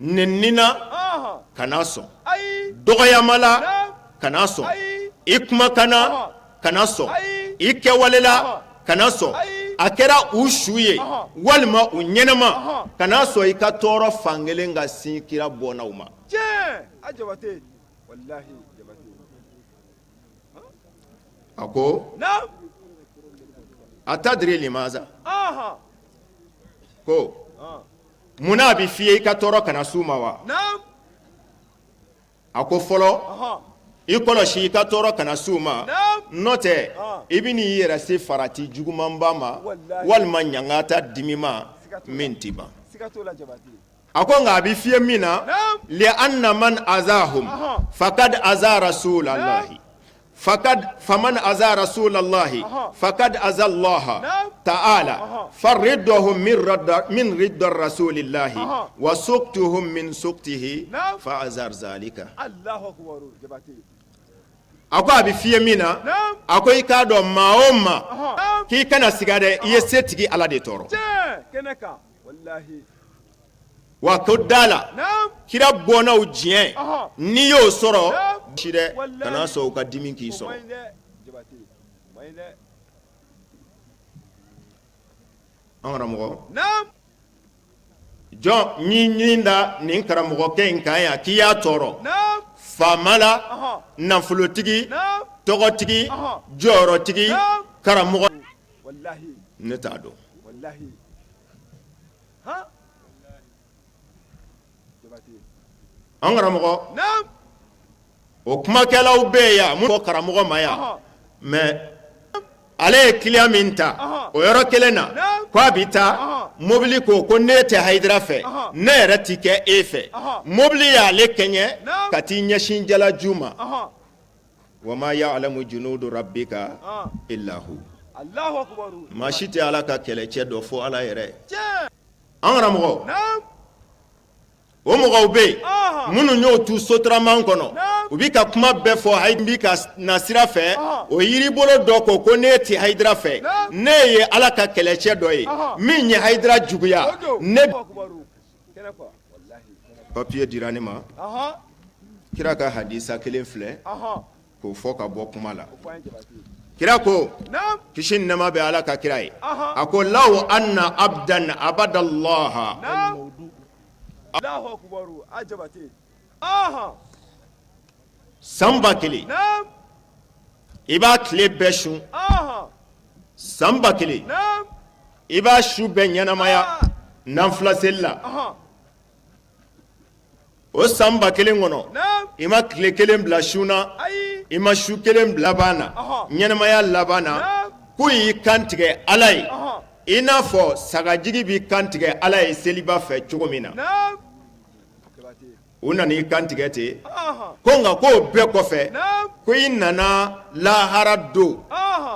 nɛnini na kana sɔn dɔgɔyama la. Kana sɔn i kumakan na, kana sɔn i kɛwale la, kana sɔn a kɛra u su ye walima u ɲɛnama, kana sɔn i ka tɔɔrɔ fan kelen ka sin kira bɔnnaw ma. A ko atadiri limaza, ko munna a bɛ f'i ye i ka tɔɔrɔ kana s'u ma wa? A ko fɔlɔ, i kɔlɔsi i ka tɔɔrɔ kana s'u ma, n'o tɛ i bɛ n'i yɛrɛ se farati jugumanba ma walima ɲangata dimima min tɛ ban. A ko nka a bɛ f'i ye min na, li anna man azahum fakad aza rasulalahi fakad faman aza rasulalahi fakad aza allaha ta'ala fariduhum min rida rasulillahi wa suktuhum min suktihi fa azar zalika. A ko a bɛ f'i ye min na, a ko i k'a dɔn maa o maa k'i kana siga dɛ, i ye setigi Ala de tɔɔrɔ. Wa ko da la kira bɔnnaw diɲɛ n'i y'o sɔrɔ ci dɛ, kana sɔn u ka dimi k'i sɔrɔ. An karamɔgɔ jɔn y'i ɲin da nin karamɔgɔkɛ in kan yan k'i y'a tɔɔrɔ faama la, nafolotigi, tɔgɔtigi, jɔyɔrɔtigi, karamɔgɔ, ne t'a dɔn. An karamɔgɔ o kumakɛlaw bɛ yan mun fɔ karamɔgɔ ma yan, mais ale ye client min ta o yɔrɔ kelen na ko a bɛ taa mobili ko ko ne tɛ Hayidara fɛ, ne yɛrɛ tɛ kɛ e fɛ. Mobili y'ale kɛɲɛ ka t'i ɲɛsin Jalaju ma. Wa ma ya'lamu junuda rabbika illa hu. Maa si tɛ Ala ka kɛlɛcɛ dɔn fo Ala yɛrɛ. An karamɔgɔ, o mɔgɔw bɛ yen minnu y'o tu sotarama kɔnɔ, u bɛ ka kuma bɛɛ fɔ Hayi bɛ ka na sira fɛ, o yiribolo dɔ ko ko ne tɛ Hayidara fɛ, ne ye Ala ka kɛlɛcɛ dɔ ye min ye Hayidara juguya. Ne papiye dira ne ma, kira ka hadisa kelen filɛ k'o fɔ ka bɔ kuma la. Kira ko, kisi ni nɛɛma bɛ Ala ka kira ye, a ko law anna abdan abadallaha san 1000, i b'a tile bɛɛ sun, san 1000 i b'a su bɛɛ ɲɛnamaya nafila seli la, o san 1000 kɔnɔ i ma tile kelen bila sun na, i ma su kelen bila laban na, ɲɛnamaya laban na, ko y'i kantigɛ Ala ye i n'a fɔ sagajigi b'i kantigɛ Ala ye seliba fɛ cogo min na. U nana i kantigɛ ten ko nka k'o bɛɛ kɔfɛ ko i nana lahara don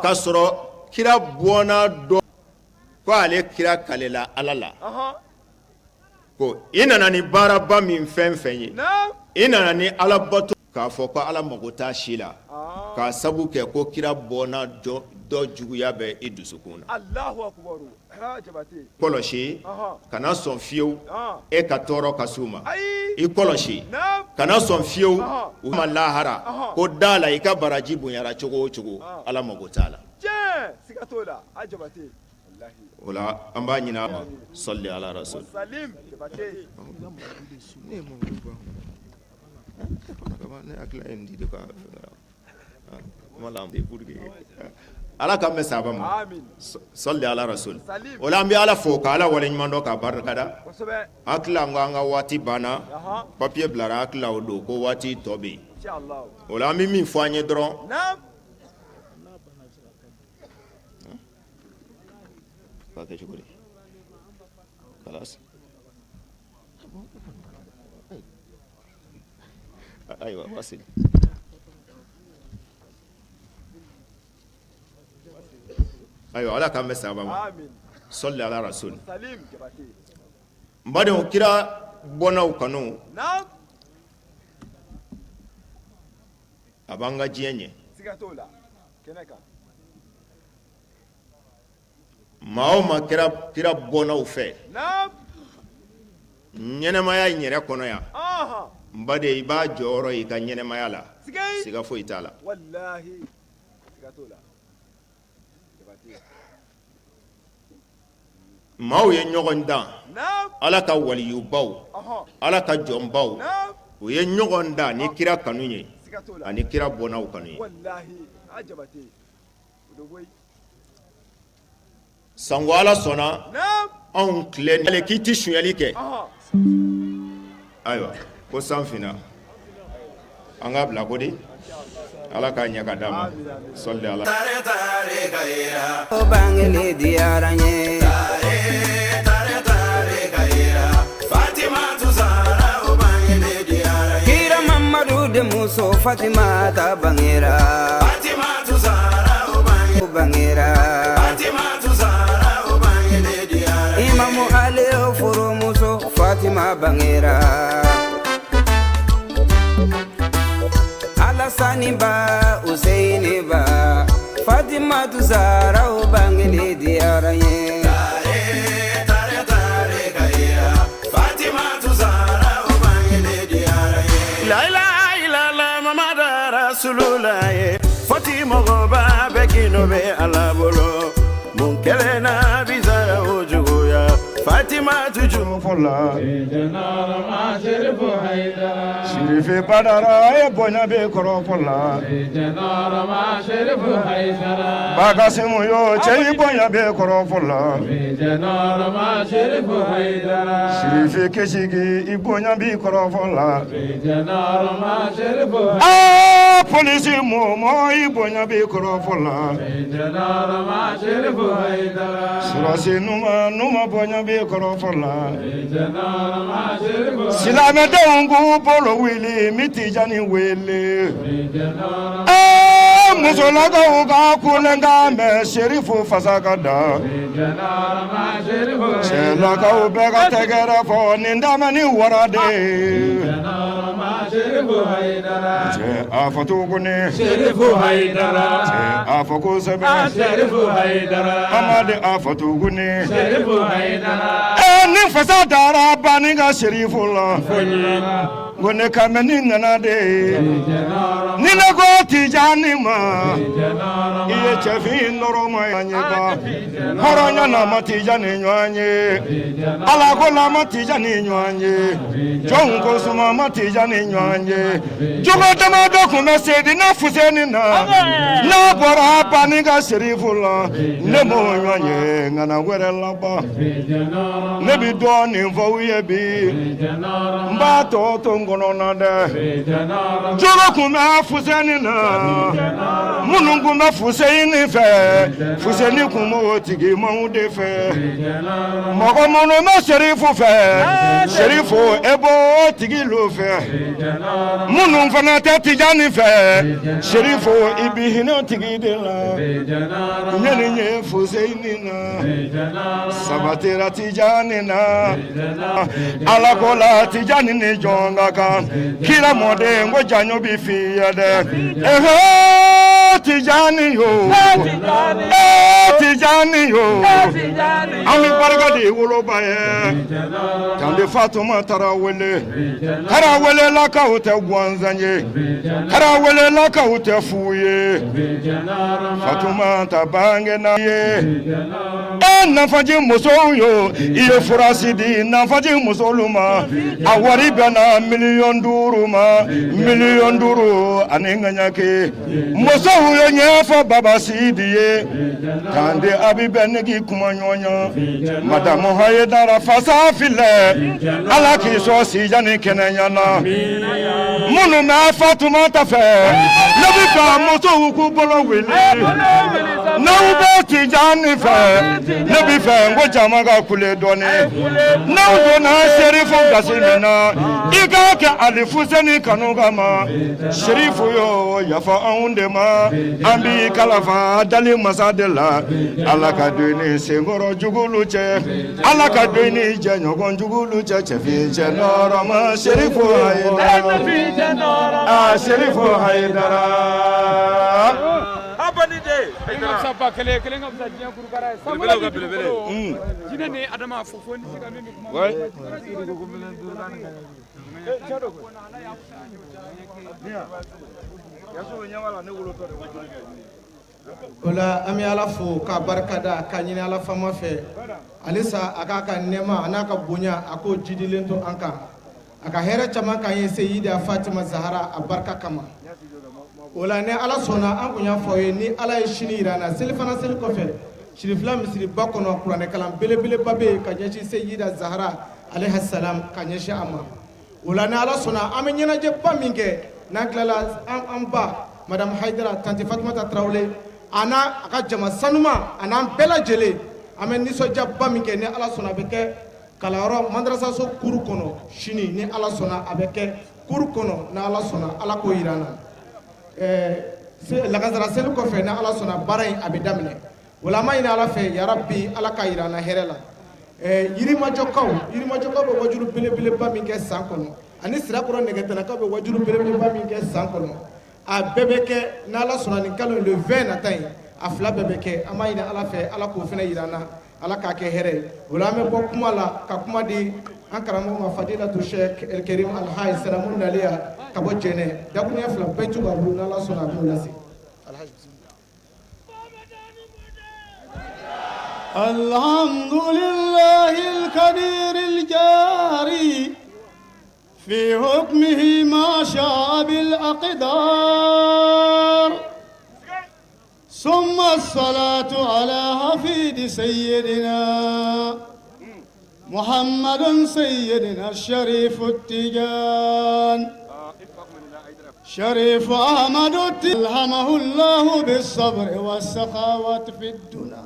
k'a sɔrɔ kira bɔnna dɔ ko ale kira kalela Ala la ko i nana ni baaraba min fɛn fɛn ye, i nana ni alabato k'a fɔ ko Ala mago t'a si la k'a sabu kɛ ko kira bɔnna dɔ juguya bɛ i dusukun na. Kɔlɔsi kana sɔn fiyewu e ka tɔɔrɔ ka s'u ma, i kɔlɔsi kana sɔn fiyewu u ma lahara ko da la i ka baraji bonyara cogo o cogo Ala mago t'a la. O la an b'a ɲini a ma sɔli ala rasul. Ala k'an bɛn saba ma sɔli ala rasul. O la an bɛ Ala fo ka Ala waleɲuman dɔn k'a barikada. Hakili la an ko an ka waati banna, papier bilara hakili la o don ko waati tɔ bɛ yen. O la an bɛ min fɔ an ye dɔrɔn B'a kɛ cogo di? Kalas. Ayiwa wasil. Ayiwa Ala k'an bɛn saba ma. Sɔli ala rasul. N badenw kira bɔnnaw kanu a b'an ka diɲɛ ɲɛ. Maa o maa kɛra kira bɔnnaw fɛ, Ɲɛnamaya in yɛrɛ kɔnɔ yan, n baden, i b'a jɔyɔrɔ i ka ɲɛnamaya la, siga foyi t'a la. Maaw ye ɲɔgɔn dan, Ala ka waliyubaw, Ala ka jɔnbaw, u ye ɲɔgɔn dan ni kira kanu ye ani kira bɔnnaw kanu ye. Sanko Ala sɔnna anw tile k'i tɛ sonyali kɛ, ayiwa ko san finna an k'a bila ko di Ala k'a ɲɛ ka d'an ma sɔli ala
Kira Mamadu denmuso Fatimata bangera bangera Imamu Ali furumuso Fatima bangera Alasani ba Useini ba Fatimatu Zahra bangeli diyara n ye
La ilaha illallah Muhammadu Rasulullah Fati mɔgɔba bɛɛ k'i nɔ bɛ Ala bolo mun kelen na bi sara o juguya Fatima
tu la Sirife Badara ye bonya bɛ kɔrɔfɔ la Bakasimu yo cɛ i bonya bɛ kɔrɔfɔ la Sirife Kesigi i bonya bɛ kɔrɔfɔ la Aa polisi mɔmɔ i bonya bɛ kɔrɔfɔ la Sɔrɔsi Numa Numa bonya bɛ kɔrɔfɔ la Silamɛdenw k'u bolo wuli n bɛ Tijani wele aa musolakaw ka kulekan mɛn Serifu fasa ka da cɛlakaw bɛɛ ka tɛgɛrɛ fɔ nin daminɛ ni wara de ye cɛ a fɔ tuguni cɛ a fɔ kosɛbɛ Amadi a fɔ tuguni ni fasa dara banni ka Serifu la ko ne ka mɛn ni nana de ye ni ne ko Tijani ma i ye cɛfin nɔrɔma ye ba hɔrɔnya na ma Tijani ɲɔgɔn ye Ala ko la ma Tijani ɲɔgɔn ye jɔn ko suma ma Tijani ɲɔgɔn ye jogo damadɔ tun bɛ Sedina Fuseni na n'a bɔra banni ka Serifu la ne m'o ɲɔgɔn ye ŋana wɛrɛ laban ne bɛ dɔɔnin fɔ u ye bi n b'a tɔ to n kɔnɔ na dɛ jogo tun bɛ Fuseni na minnu tun bɛ Fuseni fɛ Fuseni tun b'o tigimaw de fɛ mɔgɔ minnu bɛ Serifu fɛ Serifu e b'o tigi lo fɛ minnu fana tɛ Tijani fɛ Serifu i bɛ hinɛ tigi de la n ye nin ye Fuseni na sabatira Tijani na Ala ko la Tijani ni jɔn ka kan kira mɔden ko janjo bɛ f'i ye dɛ ehee Tijani yo ee Tijani yo an bɛ barika di woloba ye Tante Fatuma Tarawele Tarawelelakaw tɛ gansan ye Tarawelelakaw tɛ fu ye Fatuma ta bangena ye e nafaji musow yo i ye furasi di nafaji musolu ma a wari bɛnna miliyɔn 5 ma miliyɔn 5 ani ŋaɲake musow ye ɲɛfɔ Baba Sidi ye Tante Abi bɛ ne k'i kuma ɲɔgɔn madamu Hayidara fasa filɛ Ala k'i sɔn sijan ni kɛnɛya na minnu bɛ Fatumata fɛ ne bɛ ka musow k'u bolo wuli n'aw bɛ Tijani fɛ ne bɛ fɛ n ko jama ka kule dɔɔni n'aw donna Serifu gasi min na i k'a kɛ Ali Fuseni kanu kama Serifu yo yafa anw de ma an b'i kalifa dali masa de la Ala ka don i ni senkɔrɔ jugulu cɛ Ala ka don i ni jɛɲɔgɔn jugulu cɛ cɛfin cɛ nɔrɔma Serifu Hayidara aa Serifu Hayidara.
Kelen ka fisa ba kelen ye, kelen ka fisa diɲɛ kurukara ye. Sanbolo ni dugukolo, jinɛ ni adama fo fo ni se ka min bɛ kuma.
O la an bɛ Ala fo k'a barikada k'a ɲini Ala faama fɛ halisa a k'a ka nɛɛma a n'a ka bonya a k'o jidilen to an kan a ka hɛrɛ caman k'an ye Seyida Fatima Zahara a barika kama. O la ni Ala sɔnna an kun y'a fɔ aw ye ni Ala ye sini jira an na selifana seli kɔfɛ sirifila misiriba kɔnɔ kuranɛkalan belebeleba bɛ yen ka ɲɛsin Seyida Zahara alayhi salam ka ɲɛsin a ma. O la ni Ala sɔnna an bɛ ɲɛnajɛba min kɛ n'an tilala an ba madame Hayidara tanti Fatumata Tarawele a n'a a ka jama sanuma a n'an bɛɛ lajɛlen an bɛ nisɔndiyaba min kɛ ni Ala sɔnna a bɛ kɛ kalanyɔrɔ madrasaso kuru kɔnɔ sini ni Ala sɔnna a bɛ kɛ kuru kɔnɔ ni Ala sɔnna Ala k'o jira an na. Ɛɛ lagansara seli kɔfɛ ni Ala sɔnna baara in a bɛ daminɛ. O la an b'a ɲini Ala fɛ yarabi Ala k'a jira an na hɛrɛ la. Ɛɛ Yirimajɔkaw Yirimajɔkaw bɛ wajulu belebeleba min kɛ san kɔnɔ ani Sirakɔrɔ Nɛgɛtɛnɛkaw bɛ wajulu belebeleba min kɛ san kɔnɔ a bɛɛ bɛ kɛ n'Ala sɔnna nin kalo le 20 nata in a fila bɛɛ bɛ kɛ an b'a ɲini Ala fɛ Ala k'o fana jira an na Ala k'a kɛ hɛrɛ ye. O la an bɛ bɔ kuma la ka kuma di an karamɔgɔ ma Fadilatu Sheikh El Karim Alhaji Salamu Naliya ka bɔ Jɛnɛ dakuruɲɛ fila bɛɛ t'u ka bolo n'Ala sɔnna a b'o lase.
الحمد لله الكبير الجاري في حكمه ما شاء بالأقدار ثم الصلاة على حفيد سيدنا محمد سيدنا الشريف التجان شريف أحمد ألهمه الله بالصبر والسخاوة في الدنيا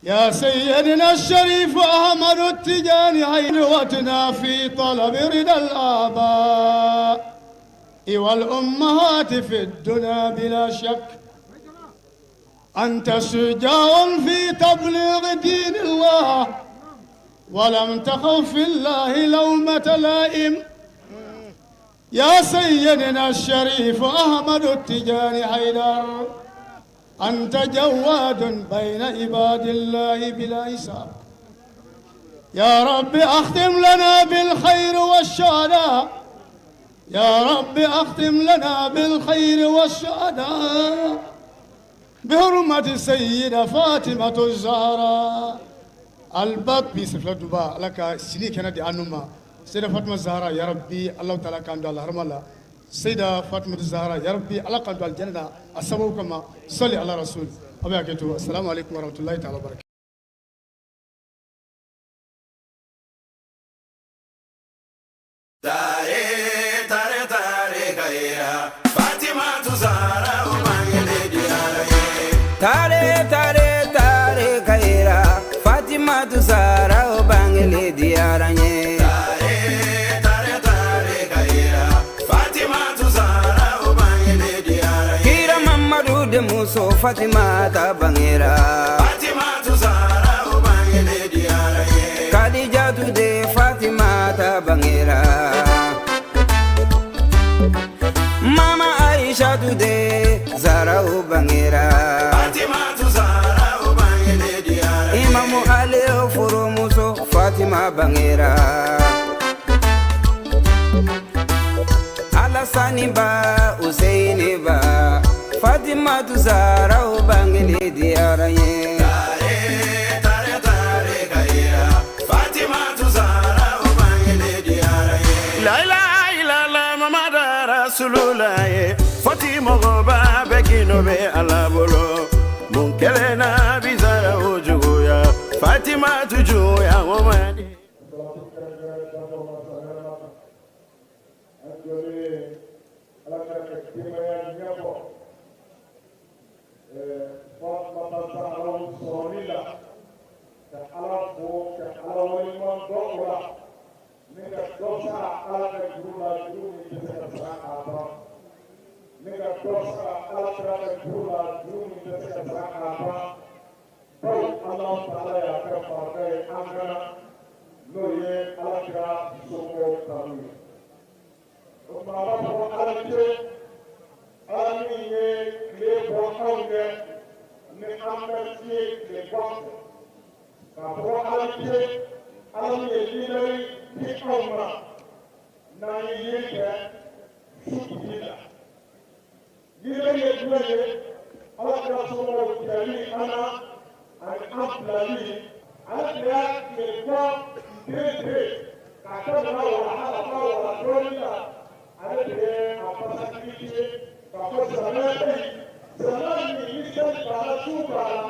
يا سيدنا الشريف أحمد التجاني عينوتنا في طلب رضا الآباء والأمهات في الدنيا بلا شك أنت شجاع في تبليغ دين الله ولم تخف في الله لومة لائم يا سيدنا الشريف أحمد التجاني حيدر أنت جواد بين عباد الله بلا حساب يا رب أختم لنا بالخير والشهداء يا رب أختم لنا بالخير والشهداء بحرمة السيدة فاطمة الزهراء الباب بسفلة دبا لك سني كان دي أنما سيدة فاطمة الزهراء يا ربي الله تعالى كان دو الله رمى سيدة فاطمة الزهراء يا ربي الله كان دو الجنة السبب كما صلي على رسول أبي أكيد السلام عليكم ورحمة الله تعالى وبركاته.
Tare tare tare kaira Fatima tu Zahra o bangele diyara n ye.
Tare tare tare kaira Fatima tu Zahra o bangele diyara n ye.
Kira Mamadu denmuso Fatima ta bangera.
Fatima tu Zahra o bangele diyara n ye.
Khadija tu de Fatima ta bangera. Mama Aisha tu de Zahra o bangera.
Fatima tu Zahra o bangele diyara n ye.
Imamu Ali o furumuso Fatima bangera. Alasani ba Useini ba Fatima tu Zahra o bangele diyara n ye.
Tare tare tare kaira Fatima tu Zahra o bangele diyara n ye. La ilaha illallah Muhammadu Rasulullah Fatima mɔgɔba bɛɛ k'i nɔ bɛ Ala bolo mun kɛlen na bi Zahra o juguya Fatima tu juguya o man di.
anw ye ni an bɛ fiye tile gan fɛ k'a fɔ Ala ce, Ala min ye limɛri di anw ma n'an ye yeli kɛ su tigi la. Limɛri ye jumɛn ye? Ala kira somɔgɔw tigɛli an na ani an bilali. Ala tun y'a tile gan tere k'a daminɛ walaha ka taa wala dɔɔnin la. Ale de ye a basakili ye k'a fɔ silamɛya bɛ yen, silamɛya min ni seli b'a la, sun b'a la,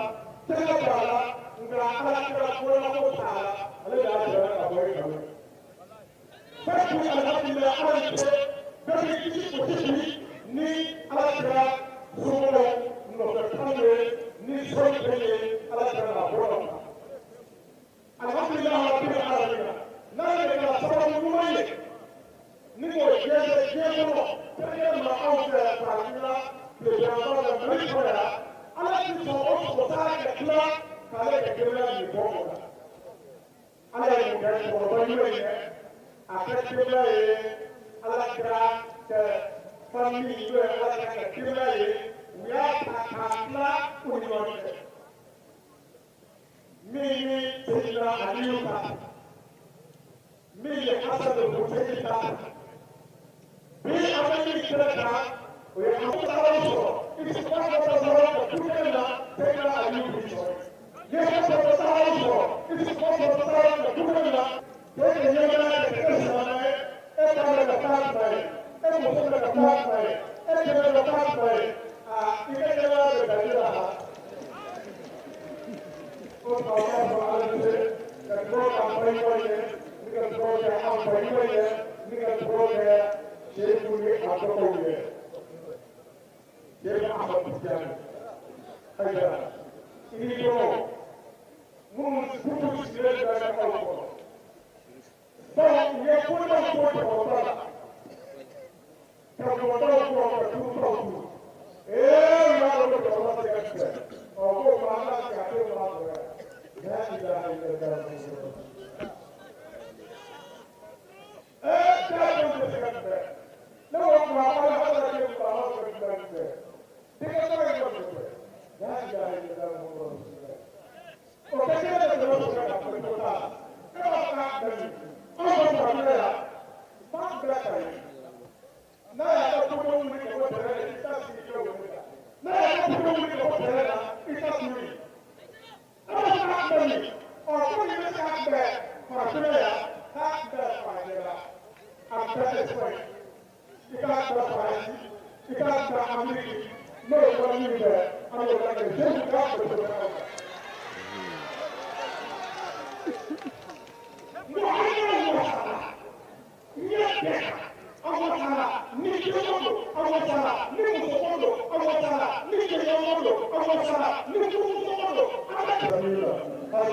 tɛgɛ b'a la, nka Ala kira bɔlako t'a la. Ale de y'a jira ka bɔ yen ka bɔ fɛn kun. Alihamudulila, Ala ni ce, bɛɛ bɛ kisi o ti bi ni Ala kira somɔgɔw nɔfɛ kan ye ni sɔli bɛ ye Ala kira n'a bɔra o kan. Alihamudulila rabbil alamin, n'ale de kɛra sababu ɲuman ye ni k'o jɛnsɛn diɲɛ kɔnɔ, kɛrɛnkɛrɛn ma anw fɛ farafinna tilebiyanfan fɛ, Mali kɔnɔ yan. Ala ti sɔn o sɔgɔ ka tila k'ale kɛ denbaya nin bɔ o la. Ala ye mun kɛ cɛkɔrɔba ɲuman ye? A ka denbaya ye Ala kira kɛ famille, n'o ye Ala kira ka denbaya ye, u y'a ta k'a tila u ni ɲɔgɔn cɛ. Min ni Seyidina Aliyu ta, min ye Hasan Hussein ta, bi an bɛ min kɛnɛ kan, o ye an taara sɔrɔ i bɛ se ka dɔrɔn ka tulonkɛ la. Seyidina Aliyu b'i sɔrɔ n'i ye ka taara sɔrɔ, i bɛ se ka taara ka tulonkɛ la. E ka ɲɛnamaya kɛ e silamɛ ye, e ka bɛ ka taa kuma ye, e muso bɛ ka taa kuma ye, e cɛ bɛ ka taa kuma ye, aa, i ka ɲɛnamaya bɛ daji la. O tuma an b'a fɔ Ala ni ce, ka dugawu kɛ an balimaw ye, ni ka dugawu kɛ an balimaw ye, ni ka dugawu kɛ Seyidu ni a dɔgɔw ye. Seyidu Ahmad Tijani Hayidara, i ni dɔgɔw minnu minnu sigilen bɛ aw kɔrɔ, bawo u ye kodaw bɔ cɛkɔrɔba la ka mɔgɔdaw bɔ ka turutaw turu. Ee, u y'a dɔn ko cɛkɔrɔba tɛ ka tigɛ. Ɔ, k'o ma an b'a sigi a denw b'a sɔrɔ yan. La ilaha illallah. Ee, da tɛ se ka tigɛ. Ne ko kuma ala ala kɛ kuma ala bɛ tigɛ tigɛ denkɛ tɔgɔ ye ka tigɛ. La ilaha illallah Muhammadu rasulullah. O kɛ kelen de bɛ sɔrɔ ka fɔ ko t'a la. E b'a fɔ k'a bɛɛ min anw ka farafinna yan, b'a bila ka ye n'a y'a ka kodenw wuli ka bɔ tɛrɛn na, i t'a sigi kɛ o la. N'a y'a ka kodenw wuli ka bɔ tɛrɛn na, i t'a turu yen. E b'a fɔ k'a bɛɛ min. Ɔ, ko nin bɛ se k'a bɛɛ farafinna yan, k'a bɛɛ farajɛla, a bɛɛ Espagne, i k'a bɛɛ Faransi, i k'a bɛɛ Amérique, n'o ye wari min kɛ, an b'o lajɛ. Seyidu k'a bɛɛ to aw kan. Mɔgɔ hakɛ wasara ɲɛ bɛɛ kan. An wasara ni denko don, an wasara ni musoko don, an wasara ni jɛɲɔgɔnko don, an wasara ni furusoko don. An bɛ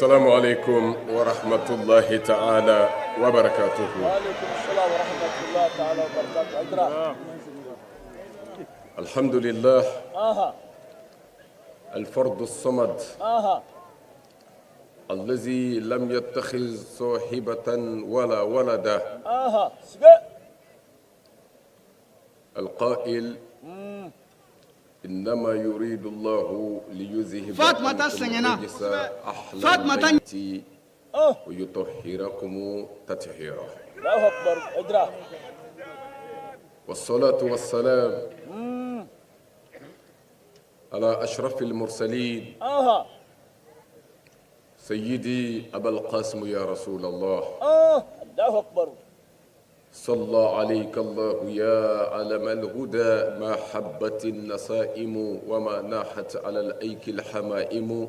السلام عليكم ورحمة الله تعالى وبركاته.
وعليكم السلام ورحمة الله تعالى وبركاته.
الحمد لله الفرد الصمد الذي لم يتخذ صاحبة ولا ولدا، القائل إنما يريد الله ليذهب
فاطمة
عنكم الرجس أهل البيت ويطهركم تطهيرا.
الله أكبر. ادرا.
والصلاة والسلام على أشرف المرسلين سيدي أبا القاسم يا رسول الله.
الله أكبر.
صلى عليك الله يا علم الهدى ما حبت النسائم وما ناحت على الأيك الحمائم،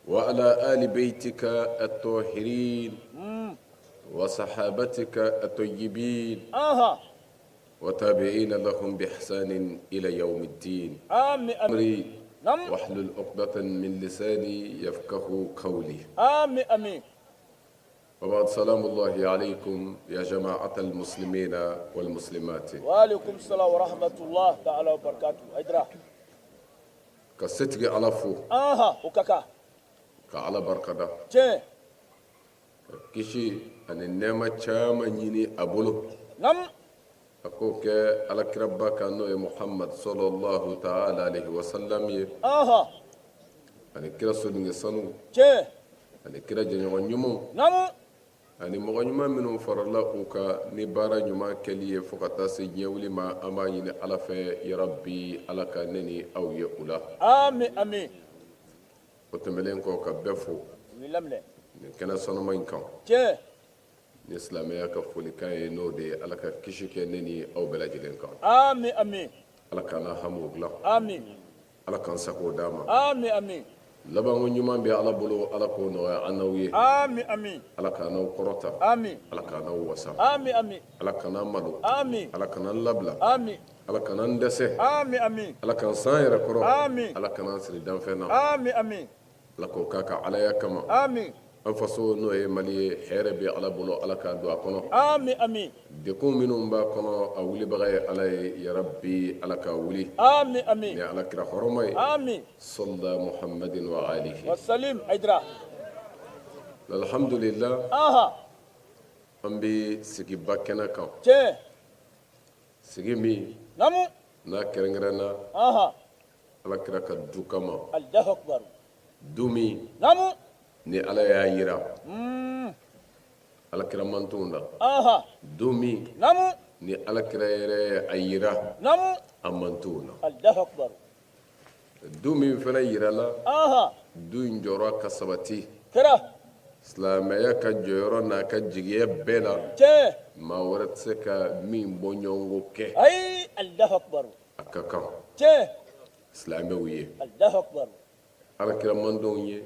وعلى آل بيتك الطاهرين وصحابتك الطيبين وتابعين لهم بإحسان إلى يوم الدين.
آمين.
واحلل عقدة من لساني يفقه قولي.
آمين آمين.
وبعد، سلام الله عليكم يا جماعة المسلمين والمسلمات.
وعليكم السلام ورحمة الله تعالى وبركاته. أدرا.
Ka setigi Ala fo.
O ka kan.
Ka Ala barikada.
Tiɲɛ.
Ka kisi ani nɛɛma caman ɲini a bolo. A k'o kɛ alakiraba kan, n'o ye Muhamad صلى الله تعالى عليه وسلم ye. Ani kira sodenkɛ sanu. Ani kira jɛɲɔgɔn ɲumanw. Ani mɔgɔ ɲuman minnu farala u kan ni baara ɲuman kɛli ye fo ka taa se diɲɛ wuli ma, an b'a ɲini Ala fɛ, yarabi, Ala ka ne ni aw ye u la.
Amin amin.
O tɛmɛnen kɔ, ka bɛɛ fo nin kɛnɛ sanuma in kan ni silamɛya ka folikan ye, n'o de ye Ala ka kisi kɛ ne ni aw bɛɛ lajɛlen kan.
Amin amin.
Ala k'an na hamiw dilan.
Amin.
Ala k'an sago d'a ma.
Amin amin.
Labanko ɲuman bɛ Ala bolo, Ala k'o nɔgɔya an n'aw ye.
Amin amin.
Ala k'an n'aw kɔrɔta.
Amin.
Ala k'an n'aw wasa.
Amin amin.
Ala kan'an malo.
Amin.
Ala kan'an labila.
Amin.
Ala kan'an dɛsɛ.
Amin amin.
Ala k'an san yɛrɛ kɔrɔ.
Amin.
Ala kan'an siri danfɛn na.
Amin amin.
Ala k'o k'a ka alaya kama.
Amin.
An faso, n'o ye Mali ye, hɛrɛ bɛ Ala bolo, Ala k'a don a kɔnɔ.
Amin amin.
Dekun minnu b'a kɔnɔ, a wulibaga ye Ala ye, yarabi, Ala k'a wuli.
Amin amin.
Ni Ala kira hɔrɔma ye.
Amin.
صلى محمد وآله
وسلم Aidara.
Alhamdulillah, an bɛ sigiba kɛnɛ kan, sigi min n'a kɛrɛnkɛrɛnna Ala kira ka du kama.
الله أكبر.
Du min ni Ala y'a yira Ala kira mantonw na, du min ni Ala kira yɛrɛ ye a yira a mantonw na.
الله أكبر.
Du min fana yirala, du in jɔyɔrɔ ka sabati silamɛya ka jɔyɔrɔ n'a ka jigiya bɛɛ la, maa wɛrɛ tɛ se ka min bɔ ɲɔgɔnko kɛ.
Ayi, الله أكبر.
A ka kan silamɛw ye,
الله أكبر.
Ala kira mandenw ye,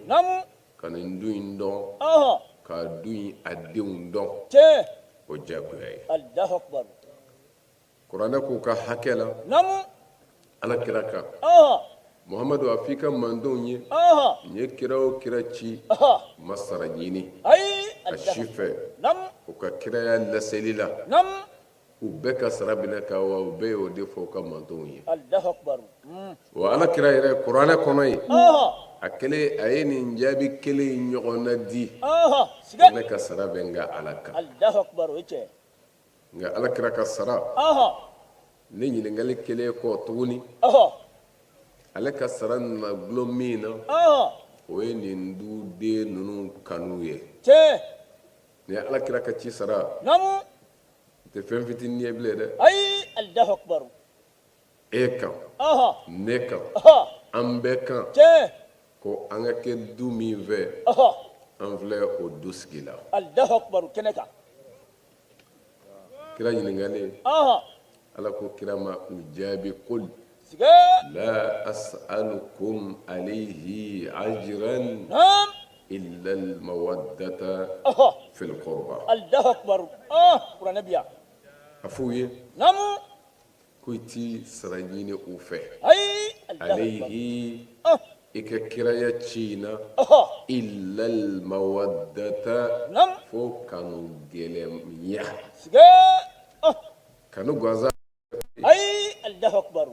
ka nin du in dɔn, ka du in a denw dɔn, o diyagoya ye.
الله أكبر.
Kuranɛ k'u ka hakɛ la Ala kira kan: Muhamadu, a f'i ka mandenw ye, n ye kira o kira ci, ma sara ɲini.
Ayi.
a si fɛ u ka kiraya laseli la u bɛɛ ka sara bɛ ne kan wa u bɛɛ y'o de fɔ u ka mantonw ye wa ala kira yɛrɛ kuranɛ kɔnɔ yen a kelen a ye nin jaabi kelen in ɲɔgɔnna di ne ka sara bɛ n ka ala kan nka ala kira ka sara ni ɲininkali kɛlen kɔ tuguni ale ka sara nana dulon min na o ye nin duden ninnu kanu ye ni ala kira ka ci sara tɛ fɛn fitinin ye bilen dɛ
ayi alahu akubaru
e kan ne kan an bɛɛ kan ko an ka kɛ du min fɛ an filɛ o du sigi la
alahu akubaru kɛnɛ kan
kira ɲininkalen ala ko kira ma u jaabi kul la as'alukum alayhi ajran illa almawaddata fil qurba
Allahu akbar kuranɛ bi yan
a f'u ye ko i ti sara ɲini u fɛ
ayi
alayhi i ka kiraya ci in na illa almawaddata fo kanu gɛlɛnya kanu gansan
ayi Allahu akbar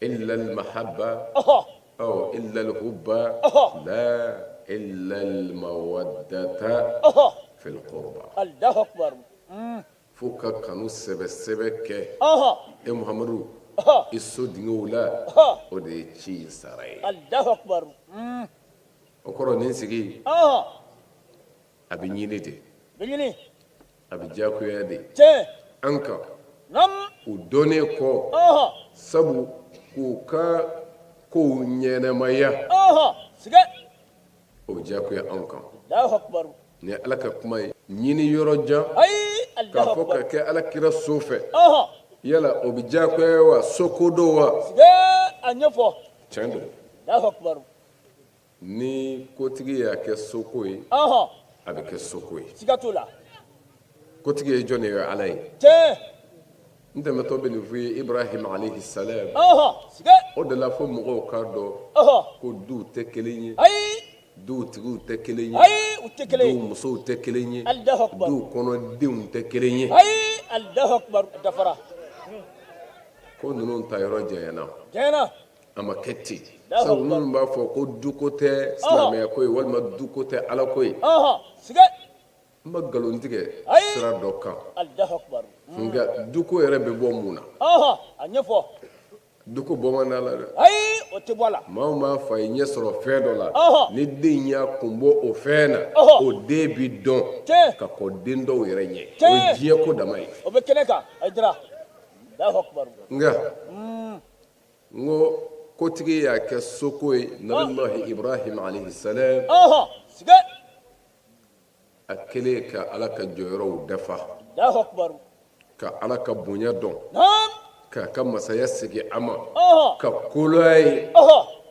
illa almahabba aw illa alhubba la illa almawaddata fil qurba
Allahu akbar
fo ka kanu sɛbɛ sɛbɛ kɛ e Muhamadu i so dingew la o de ye ci in sara ye
Allahu akbar
o kɔrɔ nin sigi a bɛ ɲini de a bɛ diyagoya de an kan u dɔnnen kɔ sabu k'u ka kow ɲɛnamaya o bɛ diyagoya anw kan nin ye ala ka kuma ye ɲini yɔrɔ jan k'a fɔ ka kɛ ala kira so fɛ yala o bɛ diyagoya wa soko don wa tiɲɛ don Ni kotigi y'a kɛ soko ye a bɛ kɛ soko ye
siga t'o la
kotigi ye jɔn ye ala ye n tɛmɛtɔ bɛ nin f'i ye ibrahim alayhi salam o de la fo mɔgɔw k'a dɔn ko duw tɛ kelen ye duw tigiw tɛ kelen ye duw musow tɛ kelen ye duw kɔnɔ denw tɛ kelen ye
dafara
ko ninnu ta yɔrɔ janyana a ma kɛ ten sabu minnu b'a fɔ ko duko tɛ silamɛya ko ye walima duko tɛ ala ko ye n ma nkalon tigɛ sira dɔ kan nka duko yɛrɛ bɛ bɔ mun na
a ɲɛfɔ
duko bɔ man d'a la dɛ
ayi o tɛ bɔ a la
maa o maa fa ye ɲɛ sɔrɔ fɛn dɔ la ni den y'a kun bɔ o fɛn na o den bi dɔn ka kɔn den dɔw yɛrɛ ɲɛ o ye diɲɛ ko dama ye
o bɛ kɛnɛ kan Hayidara
nka n ko kotigi y'a kɛ soko ye nabilahi ibrahim alayhi salam a kɛlen ka ala ka jɔyɔrɔw dafa ka ala ka bonya dɔn k'a ka masaya segin a ma ka kolo a ye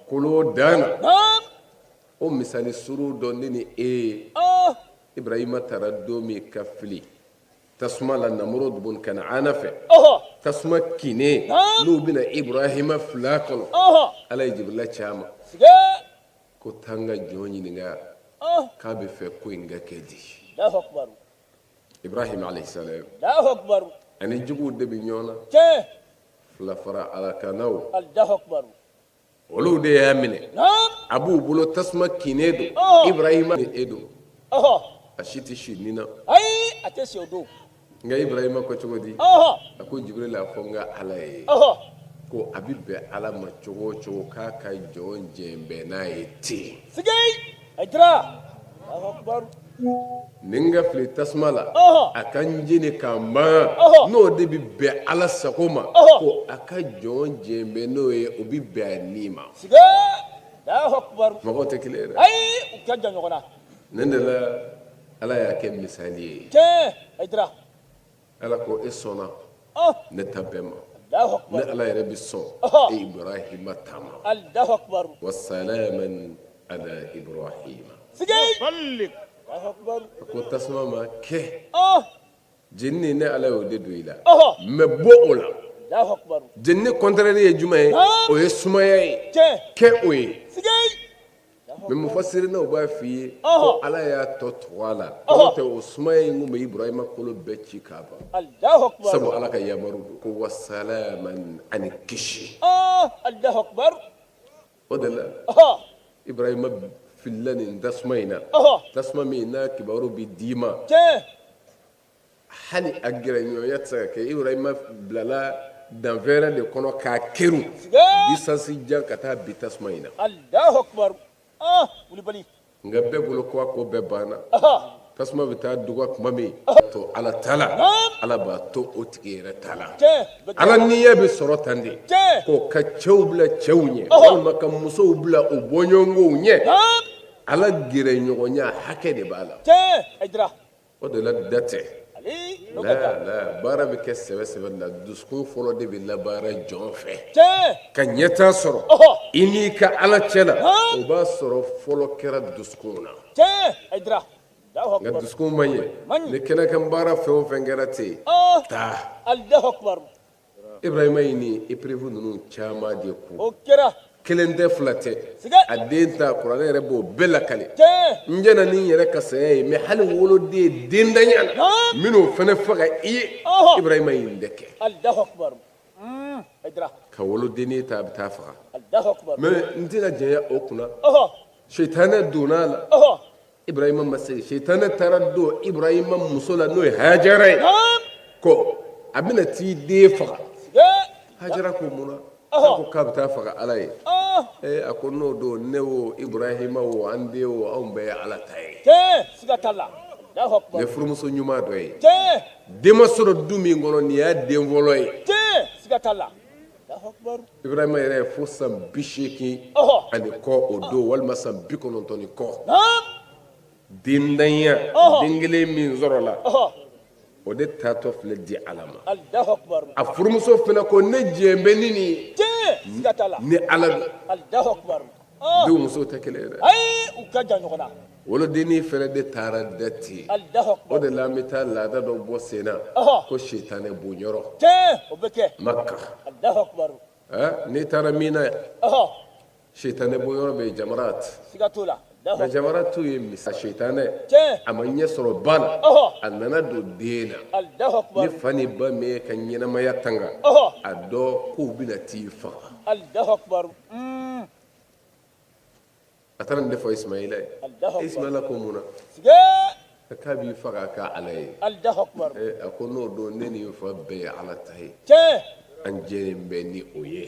kolo dan na o misali surun dɔ ne ni e ye ibrahima taara don min ka fili tasuma la namurud bun kanana fɛ tasuma kinnen n'u bɛna ibrahima fil'a kɔnɔ ala ye jibirila ci a ma ko taa n ka jɔn ɲininka k'a bɛ fɛ ko in ka kɛ di ibrahim alayhi salam ani juguw de bɛ ɲɔgɔn na fila fara ala kanaw olu de y'a minɛ a b'u bolo tasuma kinnen don ibrahima ni e don a si tɛ si nin na
ayi a tɛ si o don
nka ibrahima ko cogo di a ko jibirila a fɔ n ka ala ye ko a bɛ bɛn ala ma cogo o cogo k'a ka jɔn jɛn bɛn n'a ye ten
Hayidara
Ni n ka fili tasuma la a ka n jeni ka n ban n'o de bɛ bɛn ala sago ma ko a ka jɔn jɛn bɛn n'o ye o bɛ bɛn a ni ma mɔgɔw tɛ kelen ye dɛ
ayi u ka jan ɲɔgɔn na
nin de la ala y'a kɛ misali ye ala ko e sɔnna ne ta bɛɛ ma ne ala yɛrɛ bɛ sɔn e ibrahima ta ma wa salaman ala ibrahima a ko tasuma ma kɛ jenini ne ala y'o de don i la mɛ bɔ o la jenini contraire ye jumɛn ye o ye sumaya ye kɛ o ye Mais mufasirinaw b'a f'i ye ko Ala y'a tɔ tugu a la n'o tɛ o sumaya in tun bɛ Iburahima kolo bɛɛ ci k'a ban sabu Ala ka yamaru don ko wasalaman ani kisi o de la Iburahima filila nin tasuma in na tasuma min n'a kibaru bɛ d'i ma hali a gɛrɛɲɔgɔnya tɛ se ka kɛ Ibrahima bilala danfɛɛrɛ de kɔnɔ k'a kerun distance jan ka taa bin tasuma in na
Alahu akibaru wulibali
nka bɛɛ bolo ko a ko bɛɛ banna tasuma bɛ taa duga tuma min to Ala ta la Ala b'a to o tigi yɛrɛ ta la Ala niya bɛ sɔrɔ tan de ko ka cɛw bila cɛw ɲɛ walima ka musow bila u bɔɲɔgɔnkow ɲɛ Ala gɛrɛɲɔgɔnya hakɛ de b'a la o de la da tɛ la baara bɛ kɛ sɛbɛ sɛbɛ la dusukun fɔlɔ de bɛ labaara jɔn fɛ ka ɲɛtaa sɔrɔ i n'i ka ala cɛ la o b'a sɔrɔ fɔlɔ kɛra dusukun na nka dusukun ma ɲɛ ni kɛnɛkan baara fɛn o fɛn kɛra ten taa Ibrahima ye nin épreuve ninnu caman de kun
o kɛra
kelen tɛ fila tɛ a den ta kuranɛ yɛrɛ b'o bɛɛ lakale n jɛnna ni n yɛrɛ ka saya ye mais hali woloden dentanya na n bɛn'o fana faga i ye Ibrahima ye nin de kɛ ka wolodennin ta a bɛ taa faga mais n tɛna janya o kunna sitanɛ donna a la Ibrahima ma segin sitanɛ taara don Ibrahima muso la n'o ye Hajara ye ko a bɛna t'i den faga Hajara ko mun na a ko k'a bɛ taa faga Ala ye ee a ko n'o don ne o Ibrahima o an den o anw bɛɛ ye Ala ta ye
siga t'a la
nin ye furumuso ɲuman dɔ ye den ma sɔrɔ du min kɔnɔ nin y'a den fɔlɔ ye
siga t'a la
Ibrahima yɛrɛ ye fo san 80 ani kɔ o don walima san 90 ni kɔ dentanya den kelen min sɔrɔla o de taatɔ filɛ di Ala ma a furumuso fana ko ne jɛn bɛ ni nin ye ni Ala don denw musow tɛ kelen ye dɛ
ayi u ka jan ɲɔgɔn na
wolodennin fana de taara da ten o de la an bɛ taa laada dɔ bɔ sen na ko sitanɛ bonyɔrɔ
o bɛ kɛ
Maka n'i taara Mina sitanɛ bonyɔrɔ bɛ yen jamarat
siga t'o la
nka jamaratu ye misa sitanɛ a ma ɲɛ sɔrɔ ba la a nana don den na ni fa ni ba min ka ɲɛnamaya tanga a dɔn k'u bɛna t'i faga a taara nin de fɔ Ismaila ye Ismaila ko mun na k'a b'i faga k'a Ala ye a ko n'o don ne ni n fa bɛɛ ye Ala ta ye an jɛlen bɛ ni o ye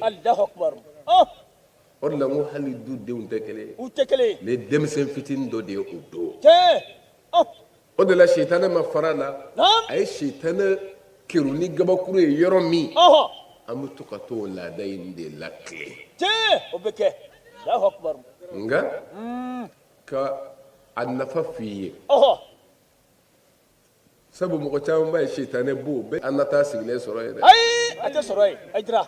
o de la n ko hali du denw tɛ kelen ye
u tɛ kelen ye
ni denmisɛn fitinin dɔ de ye o don o de la sitanɛ ma fara a la a ye sitanɛ kerun ni gabakuru ye yɔrɔ min an bɛ to ka t'o laada in de latilen
o bɛ kɛ
nka ka a nafa f'i ye sabu mɔgɔ caman b'a ye sitanɛ bon bɛɛ an na taa sigilen sɔrɔ yen dɛ
ayi a tɛ sɔrɔ yen Hayidara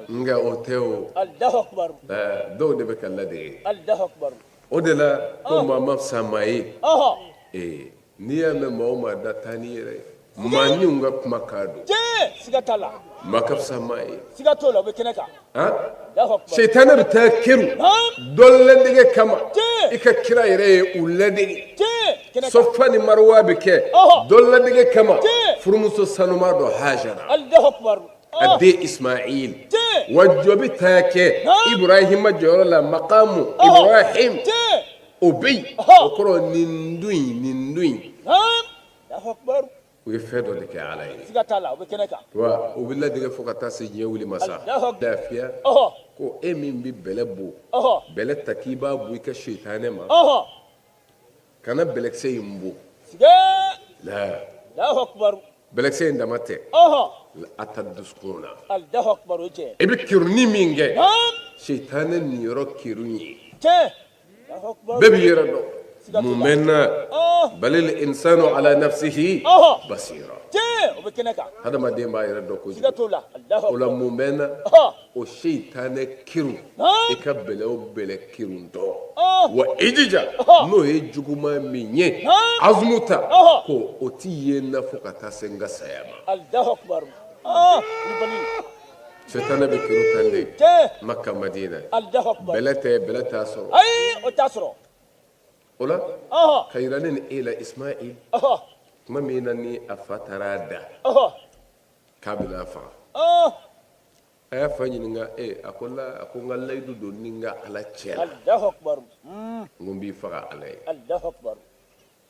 nka o tɛ o dɔw de bɛ ka ladege o de la ko maa ma fisa maa ye ee n'i y'a mɛn maa o maa da taa n'i yɛrɛ ye maa ninnu ka kuma kan don
siga t'a la
maa ka fisa maa ye
siga t'o la o bɛ kɛnɛ kan
sitanɛ bɛ taa kerun dɔ ladege kama i ka kira yɛrɛ ye u ladege Sofa ni Maruwa bɛ kɛ dɔ ladege kama furumuso sanuma dɔ Hajara a den Ismail wa jɔ bɛ taa kɛ Ibrahima jɔyɔrɔ la makamu Ibrahim o bɛ yen o kɔrɔ nin du in nin du in u ye fɛn dɔ de kɛ Ala ye
siga t'a la o bɛ kɛnɛ kan
wa u bɛ ladege fo ka taa se diɲɛ wuli ma sa lafiya ko e min bɛ bɛlɛ bon bɛlɛ ta k'i b'a bon i ka sitanɛ ma kana bɛlɛkisɛ in bon bɛlɛkisɛ in dama tɛ a ta dusukun na i bɛ kerunni min kɛ sitanɛ niyɔrɔ kerun ye bɛɛ b'i yɛrɛ dɔn mun bɛ n na balil insanu ala nafsihi basira hadamaden b'a yɛrɛ dɔn kojugu o la mun bɛ n na o sitanɛ kerun i ka bɛlɛ o bɛlɛ kerun dɔn wa i jija n'o ye juguman min ye azumu ta ko o ti ye n na fo ka taa se n ka saya ma. Sitanɛ bɛ kiri tan de Maka Madina bɛlɛ tɛ bɛlɛ t'a sɔrɔ
ayi o t'a sɔrɔ
o la ka yira ne ni e la Ismail tuma min na ni a fa taara a da k'a bɛna a faga a y'a fa ɲininka e a ko la a ko n ka layidu don ni n ka ala cɛ la n ko n b'i faga ala ye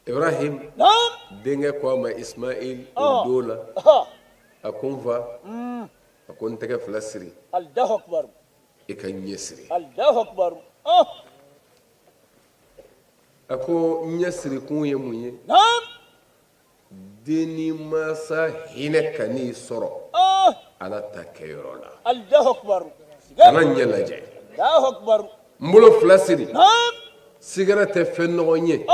Ibrahim denkɛ ko a ma Ismail o don la a ko n fa a ko n tɛgɛ fila siri i ka n ɲɛ siri a ko n ɲɛ siri kun ye mun ye den ni mansa hinɛ kan'i sɔrɔ ala ta kɛyɔrɔ la kana n ɲɛ lajɛ n bolo fila siri sigara tɛ fɛn nɔgɔn ye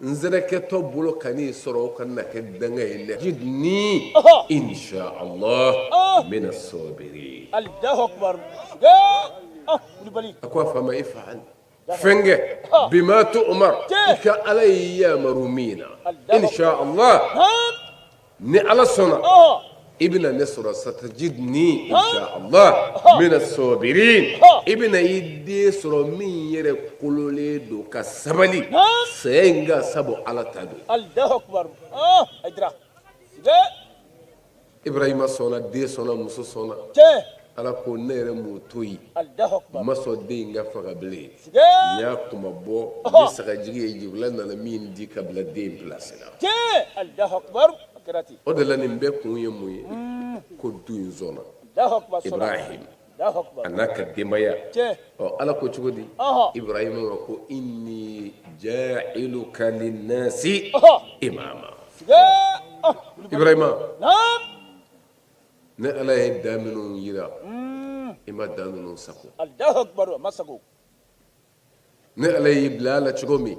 n sɛrɛkɛtɔ bolo kan'i sɔrɔ o kana kɛ danga ye dɛ jidni insha Allah mina sabirin a ko a fa ma if'al fɛn kɛ bima tu'mar i ka ala y'i yamaru min na insha Allah ni ala sɔnna i bɛna ne sɔrɔ satajidni insha Allah mina sabirin i bɛna i den sɔrɔ min yɛrɛ kololen don ka sabali saya in kan sabu ala ta don Ibrahima sɔnna den sɔnna muso sɔnna ala ko ne yɛrɛ m'o to yen n ma sɔn den in ka faga bilen n y'a kunmabɔ ni sagajigi ye jibirila nana min di ka bila den in pilasi la o de la nin bɛɛ kun ye mun ye ko du in sɔnna Ibrahim a n'a ka denbaya ɔ ala ko cogo di Ibrahima ma ko inni ja'iluka linnasi imama Ibrahima ne ala ye dan minnu yira i ma dan ninnu sago Ne ala y'i bila a la cogo min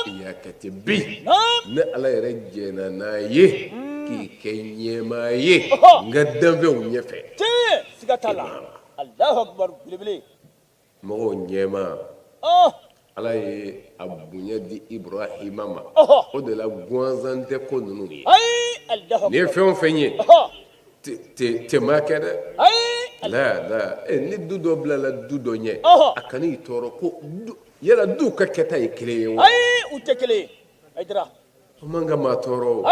i y'a kɛ ten bi ne ala yɛrɛ jɛnna n'a ye k'i kɛ ɲɛmaa ye n ka danfɛnw ɲɛfɛ
siga t'a la Alahu akibaru belebele
mɔgɔw ɲɛmaa ala ye a bonya di Ibrahima ma o de la gansan tɛ ko ninnu ye nin ye fɛn o fɛn ye ten ma kɛ dɛ la la ni du dɔ bilala du dɔ ɲɛ a kana i tɔɔrɔ ko yala du ka kɛta ye kelen ye wa
ayi u tɛ kelen ye Hayidara
o man ka maa tɔɔrɔ o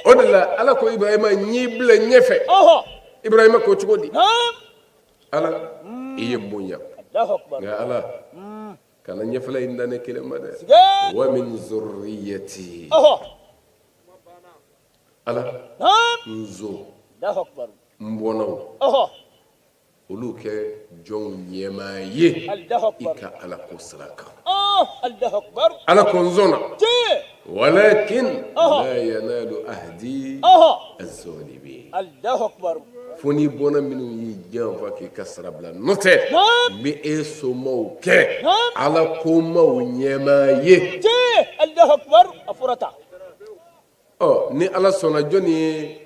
o de la ala ko Ibrahima n y'i bila ɲɛfɛ Ibrahima ko cogo di ala i ye n bonya nka ala kana ɲɛfɛla in dan ne kelen ma dɛ wa min zurriyati ala n zo n bɔnnaw olu kɛ jɔnw ɲɛmaa ye i ka ala ko sira kan ala ko n sɔnna walakin la yanalu ahdi az-zalimin fo n'i bɔnna minnu y'i janfa k'i ka sira bila n'o tɛ n bɛ e somaw kɛ ala komaw ɲɛmaa ye Ɔ ni ala sɔnna jɔnni ye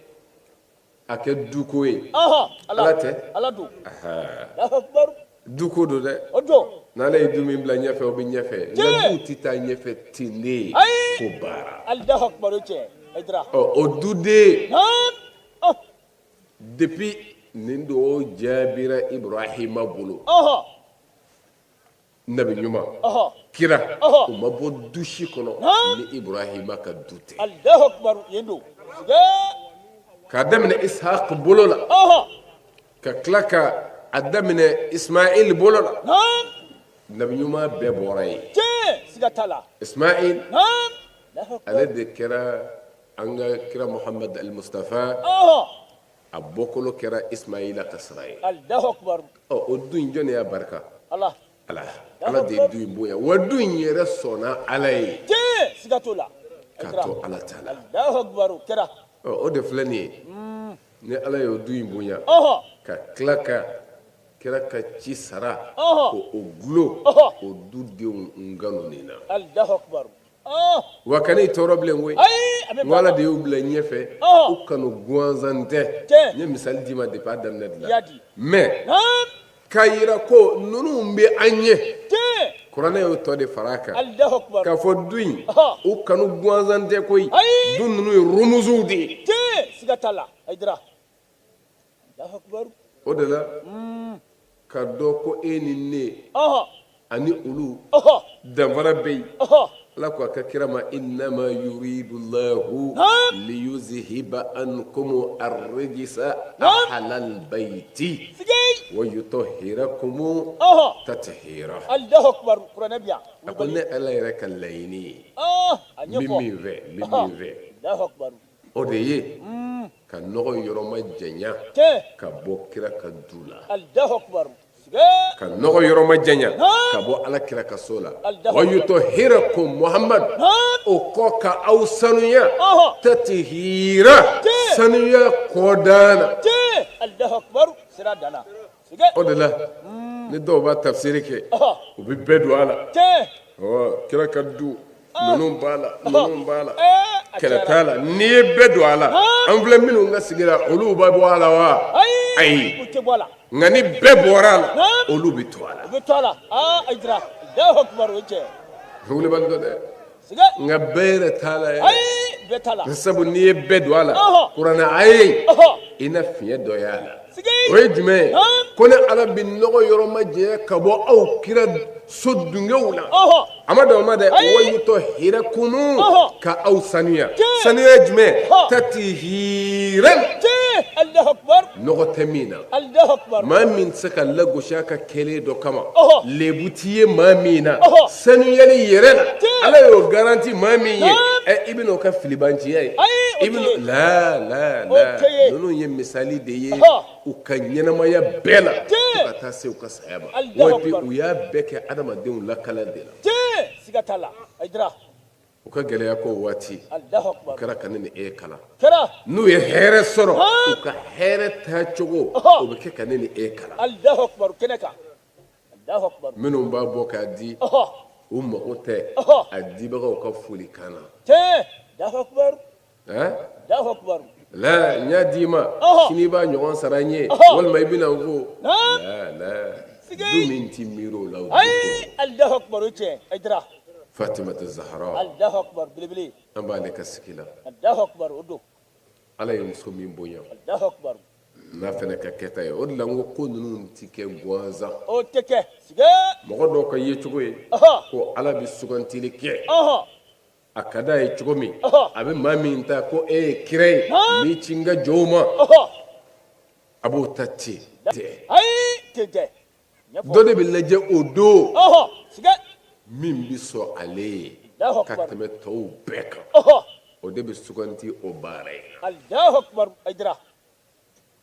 a kɛ duko ye ala tɛ
ala don
duko don dɛ n'ala ye du min bila ɲɛfɛ o bɛ ɲɛfɛ nka du tɛ taa ɲɛfɛ ten de fo baara ɔ o duden depuis nin dugawu jaabira Ibrahima bolo Nabi ɲuman kira o ma bɔ du si kɔnɔ ni Ibrahima ka du tɛ k'a daminɛ Ishaq bolo la ka tila ka a daminɛ Ismail bolo la nabi ɲuman bɛɛ bɔra yen Ismail ale de kɛra an ka kira Muhamad al-Mustafa a bɔkolo kɛra Ismaila ka sira ye ɔ o du in jɔnni y'a barika ala ala de ye du in bonya wa du in yɛrɛ sɔnna ala ye
siga t'o la
k'a to ala ta la ɔ o de filɛ nin ye ni ala y'o du in bonya ka tila ka kira ka ci sara ko o dulon o dudenw nkalon na wa kana i tɔɔrɔ bilen koyi n ko ala de y'u bila ɲɛfɛ u kanu gansan tɛ n ye misali d'i ma depuis a daminɛ de la mais k'a yira ko ninnu bɛ an ɲɛ kuranɛ y'o tɔ de fara a kan k'a fɔ du in u kanu gansan tɛ koyi du ninnu ye rumuzuw de ye
siga t'a la Hayidara.
O de la ka dɔn ko e ni ne ani olu danfara bɛ yen. Ala ko a ka kira ma innama yuridu llahu liyuzhiba ankum arrijsa ahlal bayti wa yutahhirakum tathira.
Allahu akbar, kuranɛ bi yan.
A ko ne Ala yɛrɛ ka laɲini ye, n bɛ min fɛ, n bɛ min fɛ,
Allahu akbar,
o de ye ka nɔgɔ yɔrɔ majanya ka bɔ kira ka du la.
Allahu akbar,
ka nɔgɔ yɔrɔ majanya ka bɔ ala kira ka so la. Wa yutahhirakum Muhammad, o kɔ ka aw sanuya, tathira, sanuya kɔdan na.
Allahu akbar, sira danna.
O de la ni dɔw b'a tafsiri kɛ, u bɛ bɛɛ don a la. Kira ka du ninnu b'a la, ninnu b'a la, kɛlɛ t'a la. N'i ye bɛɛ don a la, an filɛ minnu ka sigi la, olu bɛ bɔ a la wa? Ayi, nka ni bɛɛ bɔra a la, olu bɛ to a la.
U bɛ to a la. Aa Ayidara, Alahu akibaru, o cɛ.
Wulibali dɔ dɛ. Nka bɛɛ yɛrɛ t'a la yɛrɛ.
Ayi, bɛɛ t'a la.
Sabu n'i ye bɛɛ don a la, kuranɛ aya i na fiɲɛ dɔ y'a la. O ye jumɛn ye? Ko ne Ala bɛ nɔgɔ yɔrɔ majanya ka bɔ aw kira so dungew la. A ma dan o ma dɛ, wa yutahhirakum, ka aw sanuya. Sanuya ye jumɛn? Tathiran, nɔgɔ tɛ min na. Maa min tɛ se ka lagosi a ka kɛlen dɔ kama, lebu t'i ye maa min na, sanuyali yɛrɛ la, Ala y'o garanti maa min ye, ɛ i bɛna o ka filibanciya ye? I bɛna la la la. Ninnu ye misali de ye u ka ɲɛnamaya bɛɛ la fo ka taa se u ka saya ma. Wa bi u y'a bɛɛ kɛ adamadenw lakalan de la.
Siga t'a la, Ayidara.
U ka gɛlɛya ko waati u kɛra ka ne ni e kalan. N'u ye hɛrɛ sɔrɔ, u ka hɛrɛ taacogo o bɛ kɛ ka ne ni e kalan.
Alahu akibaru, kɛnɛ kan. Alahu akibaru.
Minnu b'a bɔ k'a di, u mago tɛ a dibagaw ka folikan na.
Tiɲɛ. Alahu akibaru. Alahu akibaru.
La, n y'a d'i ma, sini i b'a ɲɔgɔn sara n ye, walima i bɛna n fo. La la, du min t'i miiri o la, o.
Ayi, Alahu akibaru, tiɲɛ, Ayidara.
Fatimata Zahara.
Alahu akibaru, belebele.
An b'ale ka sigi la.
Alahu akibaru, o don.
Ala ye muso min bonya.
Alahu akibaru.
N'a fana ka kɛta ye o de la, n ko ko ninnu tɛ kɛ gansan.
O tɛ kɛ. Siga.
Mɔgɔ dɔw ka yecogo ye ko Ala bɛ sugantili kɛ. A ka d'a ye cogo min, a bɛ maa min ta ko e ye kira ye, n b'i ci n ka jɔnw ma, a b'o ta ten.
Ayi, ten tɛ.
Dɔ de bɛ lajɛ o don min bɛ sɔn ale ye ka tɛmɛ tɔw bɛɛ kan, o de bɛ suganti o baara in
na.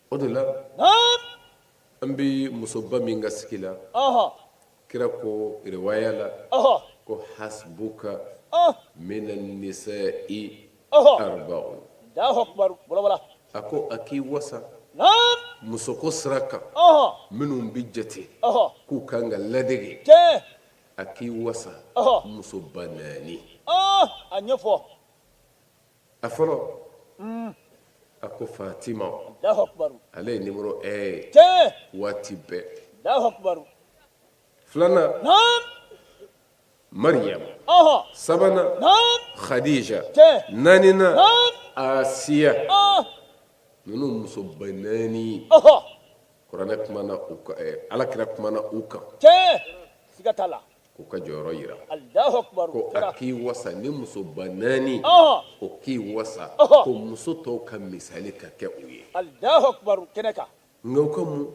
O de la an bɛ musoba min ka sigi la, kira ko riwaya la ko hasbuka mina nisa'i arba'un. A ko a k'i wasa musoko sira kan, minnu bɛ jate k'u kan ka ladege, a k'i wasa musoba naani.
A ɲɛfɔ.
A fɔlɔ, a ko Fatima, ale ye numéro 1 ye waati bɛɛ. Filanan, Mariam. Sabanan, Khadija. Naaninan, Asiya. Ninnu musoba naani, kuranɛ kumana u kan, alakira kumana u kan.
Siga t'a la.
K'u ka jɔyɔrɔ yira.
Alahu akibaru.
Ko a k'i wasa ni musoba naani, o k'i wasa ko muso tɔw ka misali ka kɛ u ye.
Alahu akibaru, kɛnɛ kan.
Nka u ka mun?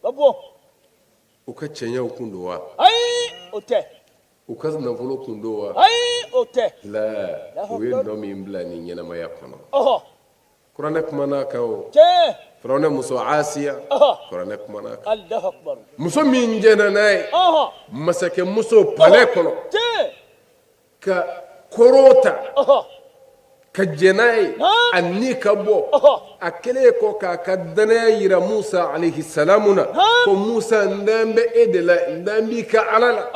Ka bɔ.
U ka cɛɲɛw kun don wa?
Ayi, o tɛ.
U ka nafolo kun don wa?
Ayi, o tɛ.
La, u ye nɔ min bila nin ɲɛnamaya kɔnɔ. Kuranɛ kumana a kan o.
Tiɲɛ.
Firawuna muso Asiya. Kuranɛ kumana a kan.
Alahu akibaru.
Muso min jɛnna n'a ye. Masakɛmuso palais kɔnɔ.
Tiɲɛ.
Ka koro ta. Ka jɛn n'a ye. A ni ka bɔ. A kɛlen kɔ k'a ka danaya yira Musa alayhi salamu na. Ko Musa, n dan bɛ e de la, n dan b'i ka Ala la.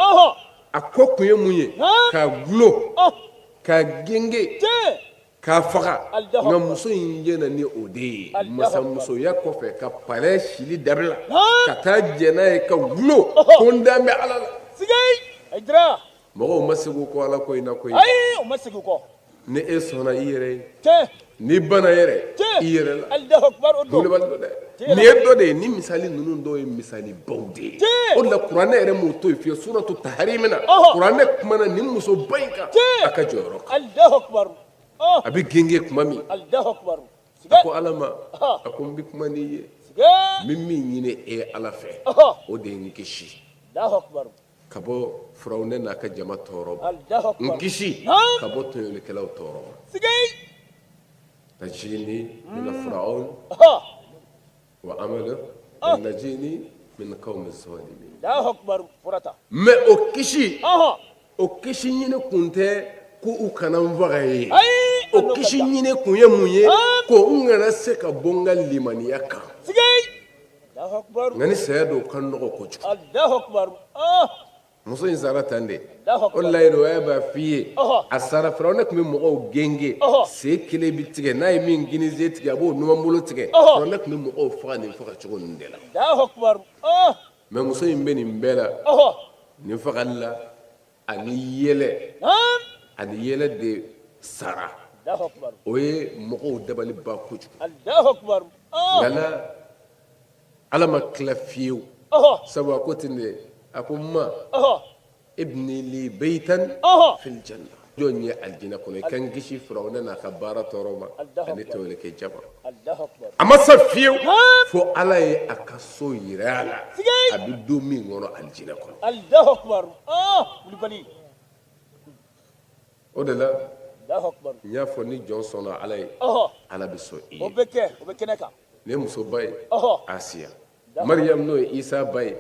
A ko kun ye mun ye? K'a dulon. K'a genge. K'a faga. Nka muso in jɛnna ni o de ye masamusoya kɔfɛ ka palais sili dabila ka taa jɛn n'a ye ka dulon, ko n dan bɛ Ala la. Mɔgɔw ma segin u kɔ Ala ko in na koyi.
Ayi, u ma segin u kɔ.
Ni e sɔnna i yɛrɛ ye n'i banna yɛrɛ i yɛrɛ la wulibali don dɛ nin ye dɔ de ye ni misali ninnu dɔw ye misali baw de ye o de la kuranɛ yɛrɛ m'o to yen fiyewu suratu taharimi na kuranɛ kumana nin musoba in kan a ka jɔyɔrɔ kan a bɛ genge tuma min a ko ala ma a ko n bɛ kuma n'i ye n bɛ min ɲini e ala fɛ o de ye n kisi ka bɔ firawunɛ n'a ka jama tɔɔrɔ ma n kisi ka bɔ tɔɲɔlikɛlaw tɔɔrɔ ma najini mina firawun wa amali wa najini min kawmi zalimin mais o kisi o kisi ɲini kun tɛ ko u kana n faga ye o kisi ɲini kun ye mun ye ko n kana se ka bɔ n ka limaniya kan nka ni saya don ka nɔgɔ kojugu muso in sara tan de o la riwaya b'a f'i ye a sara firawuna tun bɛ mɔgɔw genge sen kelen bɛ tigɛ n'a ye min kini sen tigɛ a b'o numanbolo tigɛ firawuna tun bɛ mɔgɔw faga nin faga cogo ninnu de la mais muso in bɛ nin bɛɛ la nin fagali la ani yɛlɛ ani yɛlɛ de sara o ye mɔgɔw dabali ban kojugu nka ala ma tila fiyewu sabu a ko ten de a ko n ma ibni li beitan fil janna jɔ n ye alijinɛ kɔnɔ i ka n kisi firawuna n'a ka baara tɔɔrɔ ma ani tɔɲɔlikɛ jama a ma sa fiyewu fo ala ye a ka so yira a la a bɛ don min kɔnɔ alijinɛ kɔnɔ o de la n y'a fɔ ni jɔn sɔnna ala ye ala bɛ sɔn i ye
o bɛ kɛ o bɛ kɛnɛ kan
nin ye musoba ye asiya mariyamu n'o ye isa ba ye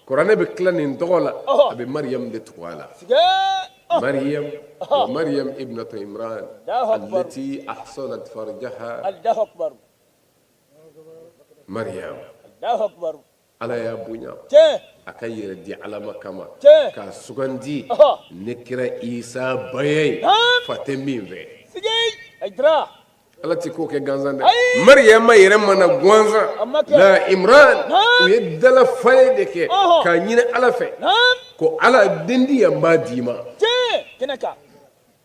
kuranɛ bɛ tila nin tɔgɔ la a bɛ mariyamu de tugu a la mariyamu wa mariyamu ibnatu imran allati ahsanat farjaha mariyamu ala y'a bonya a ka yɛrɛ di ala ma kama k'a sugandi ni kira isa ba ye fa tɛ min fɛ ala tɛ ko kɛ gansan dɛ mariyama yɛrɛ ma na gansan la imran u ye dala falen de kɛ k'a ɲini ala fɛ ko ala den di yan n b'a d'i ma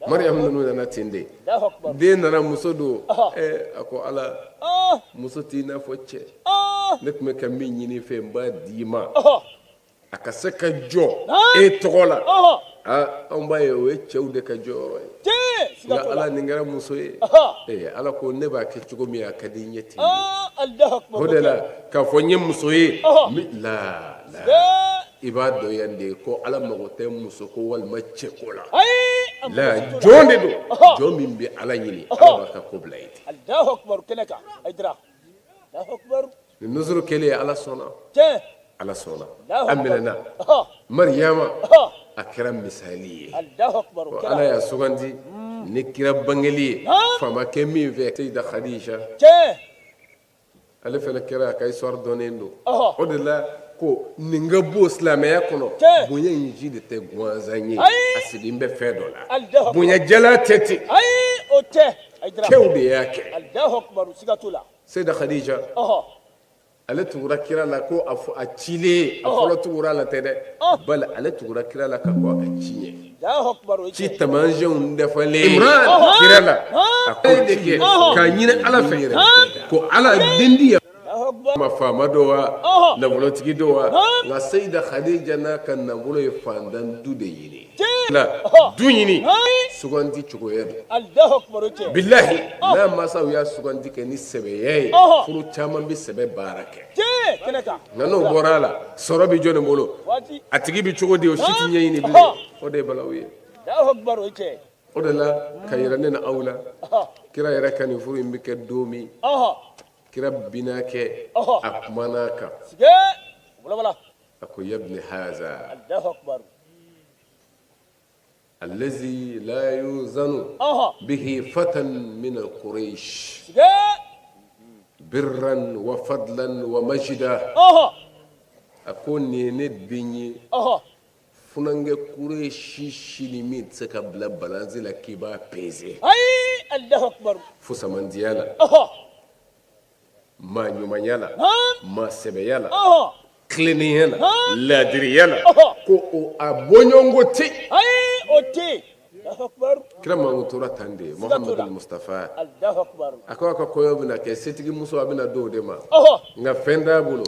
mariyamu ninnu nana ten de den nana muso don a ko ala muso t'i n'a fɔ cɛ ne tun bɛ ka min ɲini i fɛ n b'a d'i ma a ka se ka jɔ e tɔgɔ la anw b'a ye o ye cɛw de ka jɔyɔrɔ ye nka ala nin kɛra muso ye ee ala ko ne b'a kɛ cogo min a ka di n ye ten o de la k'a fɔ n ye muso ye la i b'a dɔn yan de ko ala mago tɛ muso ko walima cɛ ko la la jɔn de don jɔn min bɛ ala ɲini ala b'a ka ko bila ye ten nin nusuru kɛlen ala sɔnna ala sɔnna a minɛna mariyama a kɛra misali ye ala y'a sugandi ni kira bangeli ye fa ma kɛ min fɛ seyida khadija ale fana kɛra a ka histoire dɔnnen don o de la ko nin ka bon silamɛya kɔnɔ bonya in ji de tɛ gansan ye a sigilen bɛ fɛn dɔ la bonya jala tɛ ten cɛw de y'a kɛ seyida khadija ale tugura kira la ko a fɔ a cilen a fɔlɔ tugura a la tɛ dɛ bali ale tugura kira la ka kɔn a ka ci ɲɛ ci taamasiyɛnw dafalen kira la a ko de kɛ k'a ɲini ala fɛ yɛrɛ ko ala den di ma faama don wa nafolotigi don wa nka seyida khadija n'a ka nafolo ye fantan du de ɲini la du ɲini sugandi cogoya don bilahi n'a masaw y'a sugandi kɛ ni sɛbɛya ye furu caman bɛ sɛbɛ baara kɛ nka n'o bɔra a la sɔrɔ bɛ jɔni bolo a tigi bɛ cogo di o si tɛ ɲɛɲini bilen o de ye balawu ye o de la ka yira ne ni aw la kira yɛrɛ ka nin furu in bɛ kɛ don min kira binakɛ a kumana a kan a ko yabni haza allazi la yuzanu bihi fatan min al-quraish birran wa fadlan wa majida a ko nin ye ne den ye funankɛ kureshi si ni min tɛ se ka bila balansi la k'i b'a peze fusamantiya la maa ɲumanya la maa sɛbɛya la tilennenya la laadiriya la ko o a bɔɲɔgɔnko tɛ
o tɛ
Kira mankutura tan de ye Muhamadul Mustafa a ko a ka kɔɲɔ bɛna kɛ setigi muso a bɛna d'o de ma nka fɛn t'a bolo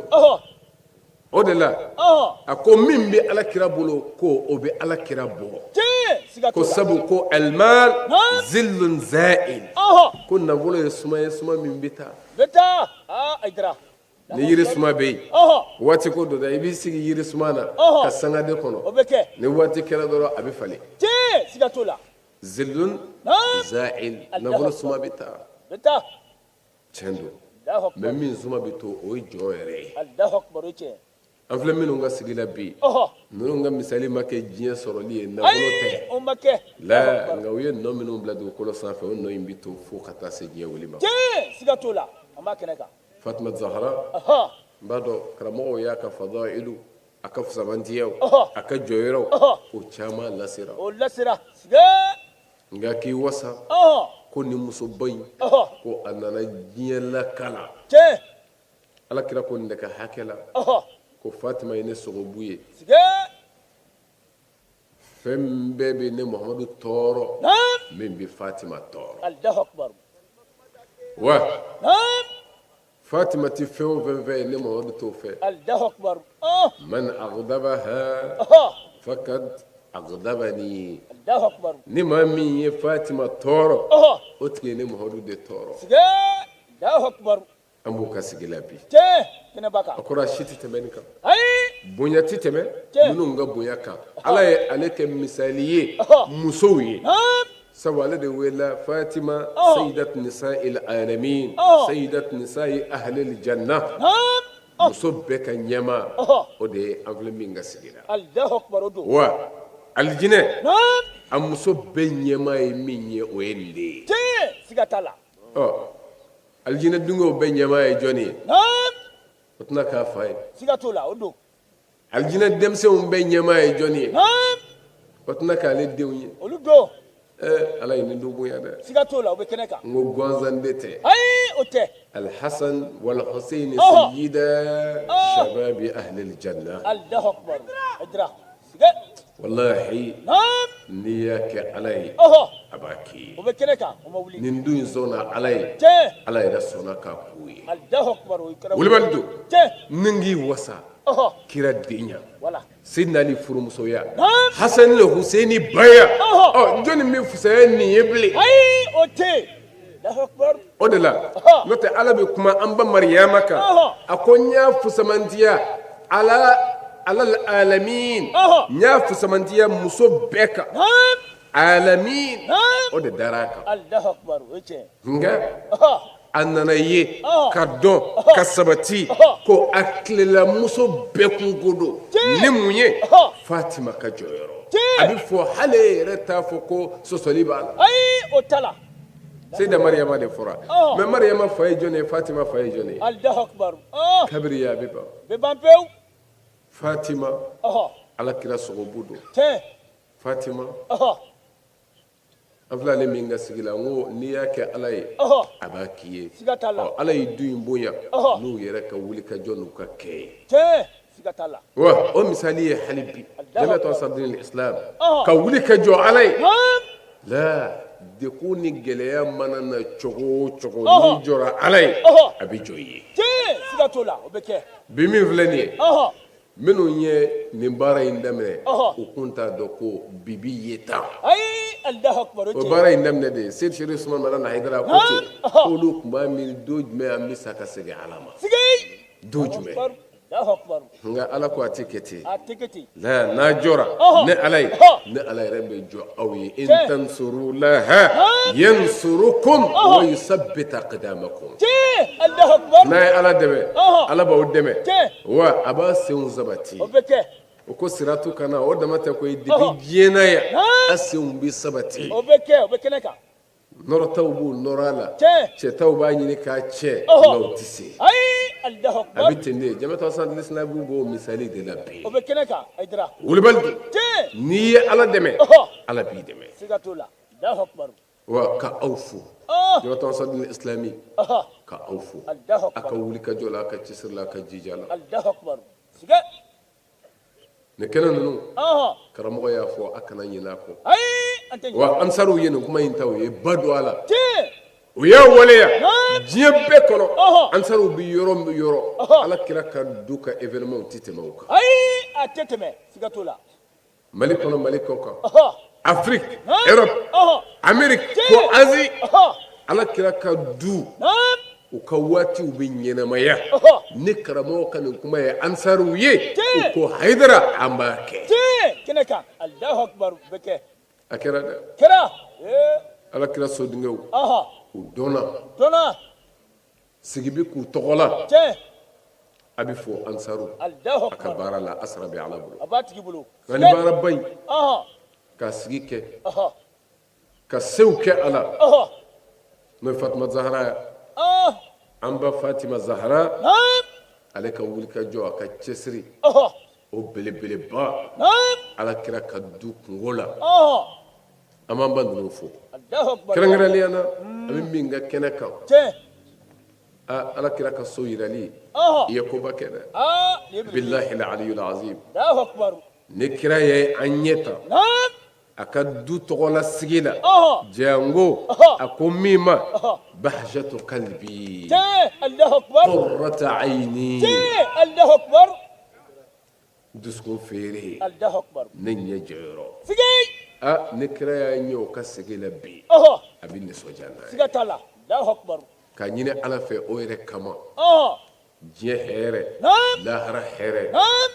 o de la a ko min bɛ ala kira bolo ko o bɛ ala kira bɔ ko sabu ko almal zillun za'il ko nafolo ye suma ye suma min bɛ
taa
ni yiri suma bɛ yen waati ko dɔ da i b'i sigi yiri suma na ka sanga de kɔnɔ ni waati kɛra dɔrɔn a bɛ falen
siga t'o la
zillun za'il nafolo suma bɛ taa tiɲɛ don mais min suma bɛ to o ye jɔn yɛrɛ ye an filɛ minnu ka sigi la bi ninnu ka misali ma kɛ diɲɛ sɔrɔli ye nafolo tɛ la nka u ye nɔ minnu bila dugukolo sanfɛ o nɔ in bɛ to fo ka taa se diɲɛ wuli ma
siga t'o la an b'a kɛnɛ kan
Fatima Zahara n b'a dɔn karamɔgɔw y'a ka fadailu a ka fusamantiyaw a ka jɔyɔrɔw o caman lasera
o lasera
nka k'i wasa ko nin musoba in ko a nana diɲɛ lakala ala kira ko nin de ka hakɛ la ko Fatima ye ne sogobu ye fɛn bɛɛ bɛ ne Muhamadu tɔɔrɔ min bɛ Fatima tɔɔrɔ wa Fatima tɛ fɛn o fɛn fɛ ne Muhamadu t'o fɛ man aghdabaha fakad aghdabani ni maa min ye Fatima tɔɔrɔ o tigi ye ne Muhamadu de tɔɔrɔ an b'o ka sigi la bi a kɔrɔ a si tɛ tɛmɛ nin kan bonya tɛ tɛmɛ minnu ka bonya kan ala ye ale kɛ misali ye musow ye sabu ale de welela fatima sayidat nisa'il alamin sayidat nisa'i ahlil janna muso bɛɛ ka ɲɛmaa o de ye an filɛ min ka sigi la wa alijinɛ a muso bɛɛ ɲɛmaa ye min ye o ye nin de ye ɔ alijinɛ dungew bɛɛ ɲɛmaa ye jɔnni ye o tɛna k'a fa ye
siga t'o la o don
alijinɛ denmisɛnw bɛɛ ɲɛmaa ye jɔnni ye o tɛna k'ale denw ye
olu don
ɛɛ ala ye nin du bonya dɛ
siga t'o la o bɛ kɛnɛ kan
n ko gansan de tɛ
ayi o tɛ
alhasan wal husaini sayyida shababi ahli aljanna
alahu akubar Hayidara siga
walahi n'i y'a kɛ ala ye a b'a k'i ye
o bɛ kɛnɛ kan o ma wuli
nin du in sɔnna ala ye ala yɛrɛ sɔnna k'a k'u ye
wulibali
don ni k'i wasa kira denya Seydina Ali furumusoya Hasan ni Huseni baya ɔ jɔnni bɛ fisaya nin ye bilen
ayi o tɛ
o de la n'o tɛ ala bɛ kuma an ba Mariyama kan a ko n y'a fusamantiya ala alal alamin n y'a fusamantiya muso bɛɛ kan alamin o de dara a kan nka a nana ye ka dɔn ka sabati ko a tilela muso bɛɛ kunko don ni mun ye Fatima ka jɔyɔrɔ a bɛ fɔ hali e yɛrɛ t'a fɔ ko sɔsɔli b'a la
ayi o t'a la
Seyida Mariyama de fɔra mais Mariyama fa ye jɔn ye Fatima fa ye jɔn ye kabiri ye a bɛ ban
bɛ ban pewu
Fatima ala kira sogobu don Fatima an filɛ ale min ka sigi la n ko n'i y'a kɛ ala ye a b'a k'i ye ala ye du in bonya n'u yɛrɛ ka wuli ka jɔ n'u ka kɛ ye wa o misali ye hali bi jamiatu ansar dinil islam ka wuli ka jɔ ala ye la degun ni gɛlɛya mana na cogo o cogo n'i jɔra ala ye a bɛ jɔ i ye bi min filɛ nin ye minnu ye nin baara in daminɛ u kun t'a dɔn ko bi bi ye tan o baara in daminɛ de ye Seyidi Sherif Usman Madani Hayidara ko ten k'olu tun b'a miiri don jumɛn an bɛ sa ka segin ala ma don jumɛn nka ala ko a tɛ kɛ ten la n'a jɔra ne ala ye ne ala yɛrɛ bɛ jɔ aw ye in tansurulaha yansurukum wa yusabbit aqdamakum n'a ye ala dɛmɛ ala b'aw dɛmɛ wa a b'a senw sabati o ko siratu kana o dama tɛ koyi depuis diɲɛ na yan a senw bɛ sabati
o bɛ kɛ o bɛ kɛnɛ kan
nɔrɔtaw b'u nɔrɔ a la cɛtaw b'a ɲini k'a cɛ nka u tɛ se a bɛ ten de jamiatu ansar dinil islam b'o misali de la bi
o bɛ kɛnɛ kan Hayidara
wulibali don n'i ye ala dɛmɛ ala b'i dɛmɛ
siga t'o la Alahu akubar
wa ka aw fo jamiatu ansar dinil islami ka aw fo a ka wuli ka jɔ la a ka cɛsiri la a ka jija la
Alahu akubar siga
nin kɛnɛ ninnu karamɔgɔ y'a fɔ a kana ɲinɛ a kɔ
ayi
Wa ansaruw ye nin kuma in ta, u ye ba don a la, u y'a waleya diɲɛ bɛɛ kɔnɔ. Ansaruw bɛ yɔrɔ min yɔrɔ, ala kira ka du ka événement tɛ tɛmɛ o kan.
Ayi, a tɛ tɛmɛ, siga t'o la.
Mali kɔnɔ, Mali kɔ kan, Afrique, Europe, Amérique fo Asie, ala kira ka du u ka waatiw bɛ ɲɛnamaya ni karamɔgɔ ka nin kuma ye. Ansaruw ye, u ko Hayidara, an b'a kɛ.
Kɛnɛ kan, Alahu akibaru, bɛ kɛ.
A kɛra dɛ.
Kɛra.
Ala kira sodenkɛw, u dɔnna.
Dɔnna.
Sigi bɛ k'u tɔgɔ la. A bɛ fɔ ansaru a ka baara la, a sara bɛ ala bolo.
A b'a tigi bolo.
Nka nin baaraba in ka sigi kɛ ka sew kɛ a la, n'o ye Fatima Zahara ye, an ba Fatima Zahara, ale ka wulikajɔ, a ka cɛsiri o belebeleba ala kira ka du kunko la, an b'an ba ninnu fo kɛrɛnkɛrɛnnenya na. An bɛ min ka kɛnɛ kan, ala kira ka so yirali, i ye koba kɛ dɛ, bilahi aliyul azim. Ni kira ye an ɲɛ ta a ka du tɔgɔla sigi la, jango a ko min ma bahjatu kalbi qurrata ayni, dusukun feere, ne ɲɛ jɔyɔrɔ. Ni kira y'a ɲɛ o ka sigi la bi, a bɛ nisɔndiya n'a ye. Ka ɲini ala fɛ o yɛrɛ kama, diɲɛ hɛrɛ, lahara hɛrɛ,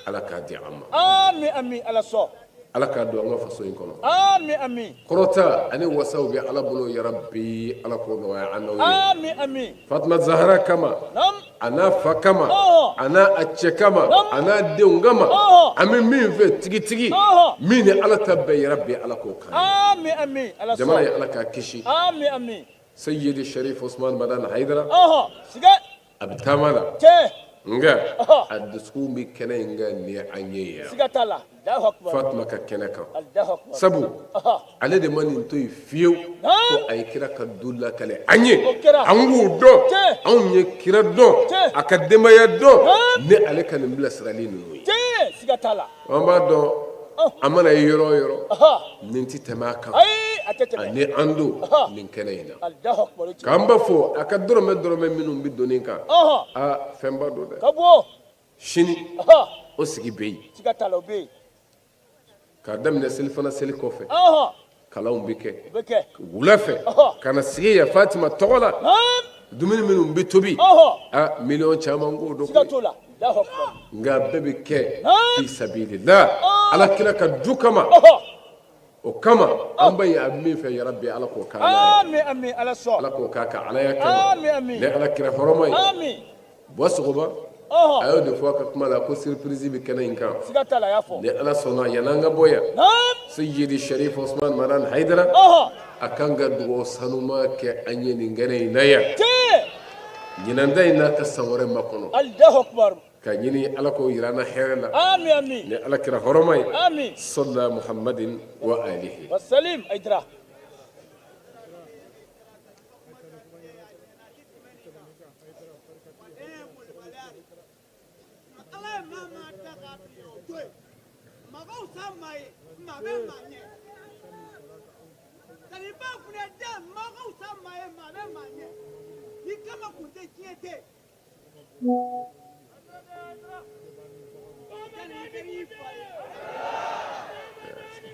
ala k'a di an ma.
Ami, ami, ala sɔn.
Ala k'a don an ka faso in kɔnɔ.
Ami, ami.
Kɔrɔta ani wasaw bɛ ala bolo, yarabi, ala k'o nɔgɔya an n'aw ye.
Ami, ami.
Fatima Zahara kama, a n'a fa kama, a n'a a cɛ kama, a n'a denw kama, an bɛ min fɛ tigitigi, min ni ala ta bɛɛ, yarabi, ala k'o kan.
Ami, ami, ala sɔn.
Jamana ye, ala k'a kisi.
Ami, ami.
Seyidi Sharif Usman Madani Hayidara,
siga.
A bɛ taama la, nka a dusukun bɛ kɛnɛ in kan ni an ye yan.
Siga t'a la.
Fatima ka kɛnɛ kan, sabu ale de ma nin to yen fiyewu ko a ye kira ka du lakale an ye, an k'u dɔn. Anw ye kira dɔn, a ka denbaya dɔn ni ale ka nin bilasirali ninnu ye.
Siga t'a la.
An b'a dɔn, an mana ye yɔrɔ o yɔrɔ, nin tɛ tɛmɛ a kan. Ani an don nin kɛnɛ in na k'an b'a fɔ a ka dɔrɔmɛ dɔrɔmɛ minnu bɛ don nin kan, aa, fɛnba don dɛ. Sini o sigi bɛ yen k'a daminɛ selifana seli kɔfɛ, kalanw bɛ kɛ wula fɛ ka na sigi yan Fatima tɔgɔ la. Dumuni minnu bɛ tobi, a miliyɔn caman k'o don, nka bɛɛ bɛ kɛ fi sabilillah, ala kira ka du kama. O kama an ba ye a min fɛ, yarabi, ala k'o k'a ala k'o k'a ka alaya kama ni ala kira hɔrɔma ye. Buwa Sogoba, a y'o de fɔ a ka kuma la ko surprise bɛ kɛnɛ in kan. Ni ala sɔnna, yan'an ka bɔ yan, Seyidi Sharif Usman Madani Hayidara, a kan ka dugawu sanuma kɛ an ye nin kɛnɛ in na yan ɲinan ta in n'a ka san wɛrɛ makɔnɔ, ka ɲini ala k'o yira an na hɛrɛ la ni ala kira hɔrɔma ye, sɔla muhammadin wa alihi.
Wasalim Hayidara.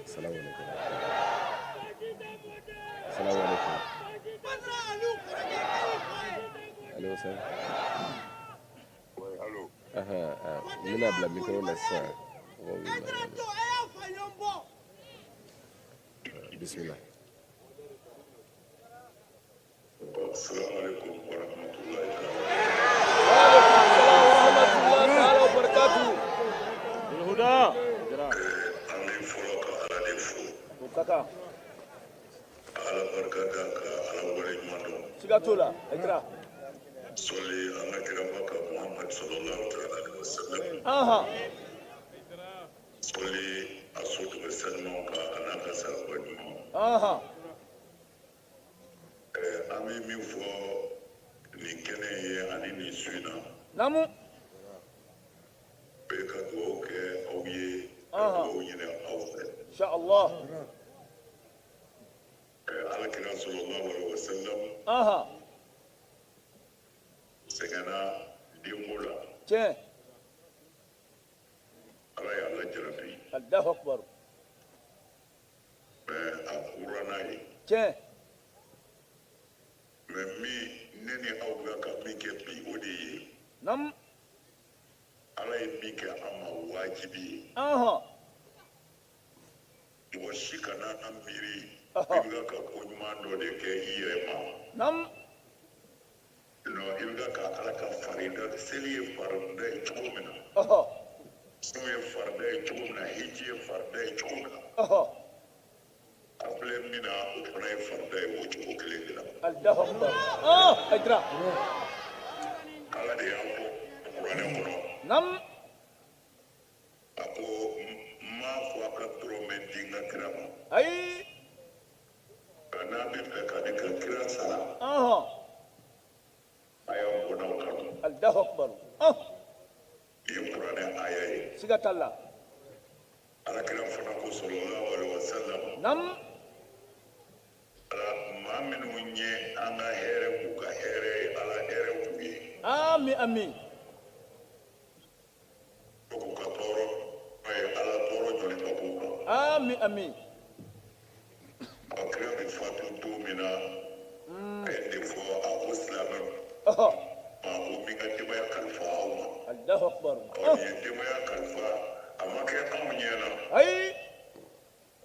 Salamu alaikum. Salamu alaikum. Allo, salam. Aha, n bɛna bila micro la sisan. Mɔgɔw bɛ na. Bismillah.
An bɛ fɔlɔ ka Ala de fo. Ala barika da ka Ala waleɲuman dɔn.
Siga t'o la, Hayidara.
Sɔli an ka kiraba kan Muhamadu sallallahu ta'ala alaihi wa sallam. Sɔli a so tɔgɔ sanumanw kan a n'a ka sahaba ɲumanw. An bɛ min fɔ nin kɛnɛ ye ani nin su in na. O ye ka dugawu kɛ aw ye, ka dugawu ɲini aw fɛ.
Inshallah.
sallallahu alaihi wasallam sɛgɛnna denko la.
Tiɲɛ.
Ala y'a lajarabi.
Allahu akbar.
Mais a kura n'a ye.
Tiɲɛ.
Mais min ne ni aw bɛ ka min kɛ bi, o de ye Ala ye min kɛ an ma wajibi ye. Mɔgɔ si kana an miiri i bɛ ka ko ɲuman dɔ de kɛ i yɛrɛ ma. Non, i bɛ ka Ala ka farida, seli ye farida ye cogo min na, sun ye farida ye cogo min na, hiji ye farida ye cogo min na, a filɛ min na, o fana ye farida ye o cogo kelen de la.
Allahu akbar. Ah, Haidara.
Ala de y'a fɔ kuranɛ kɔnɔ. A ko n m'a fɔ a ka dɔrɔmɛ di n ka kira ma.
Ayi.
Nka n'a bɛ fɛ ka ne ka kira sara, a y'aw bɔnnaw kanu.
Allahu akbar. Ah.
Nin ye kuranɛ aya ye.
Siga t'a la.
Ala kira fana ko sallallahu alaihi wasallam. Ala maa minnu ye an ka hɛrɛ k'u ka hɛrɛ ye, Ala hɛrɛ k'u ye.
Ami ami.
K'u ka tɔɔrɔ ye, Ala tɔɔrɔ jɔli ka b'u kan.
Ami ami.
Ɔ, kira bɛ fatu don min na, a ye nin de fɔ, a ko silamɛw ma ko n bɛ n ka denbaya kalifa aw ma.
Allahu akbar.
Ɔ, nin ye denbaya kalifa, a ma kɛ anw ɲɛ na.
Ayi.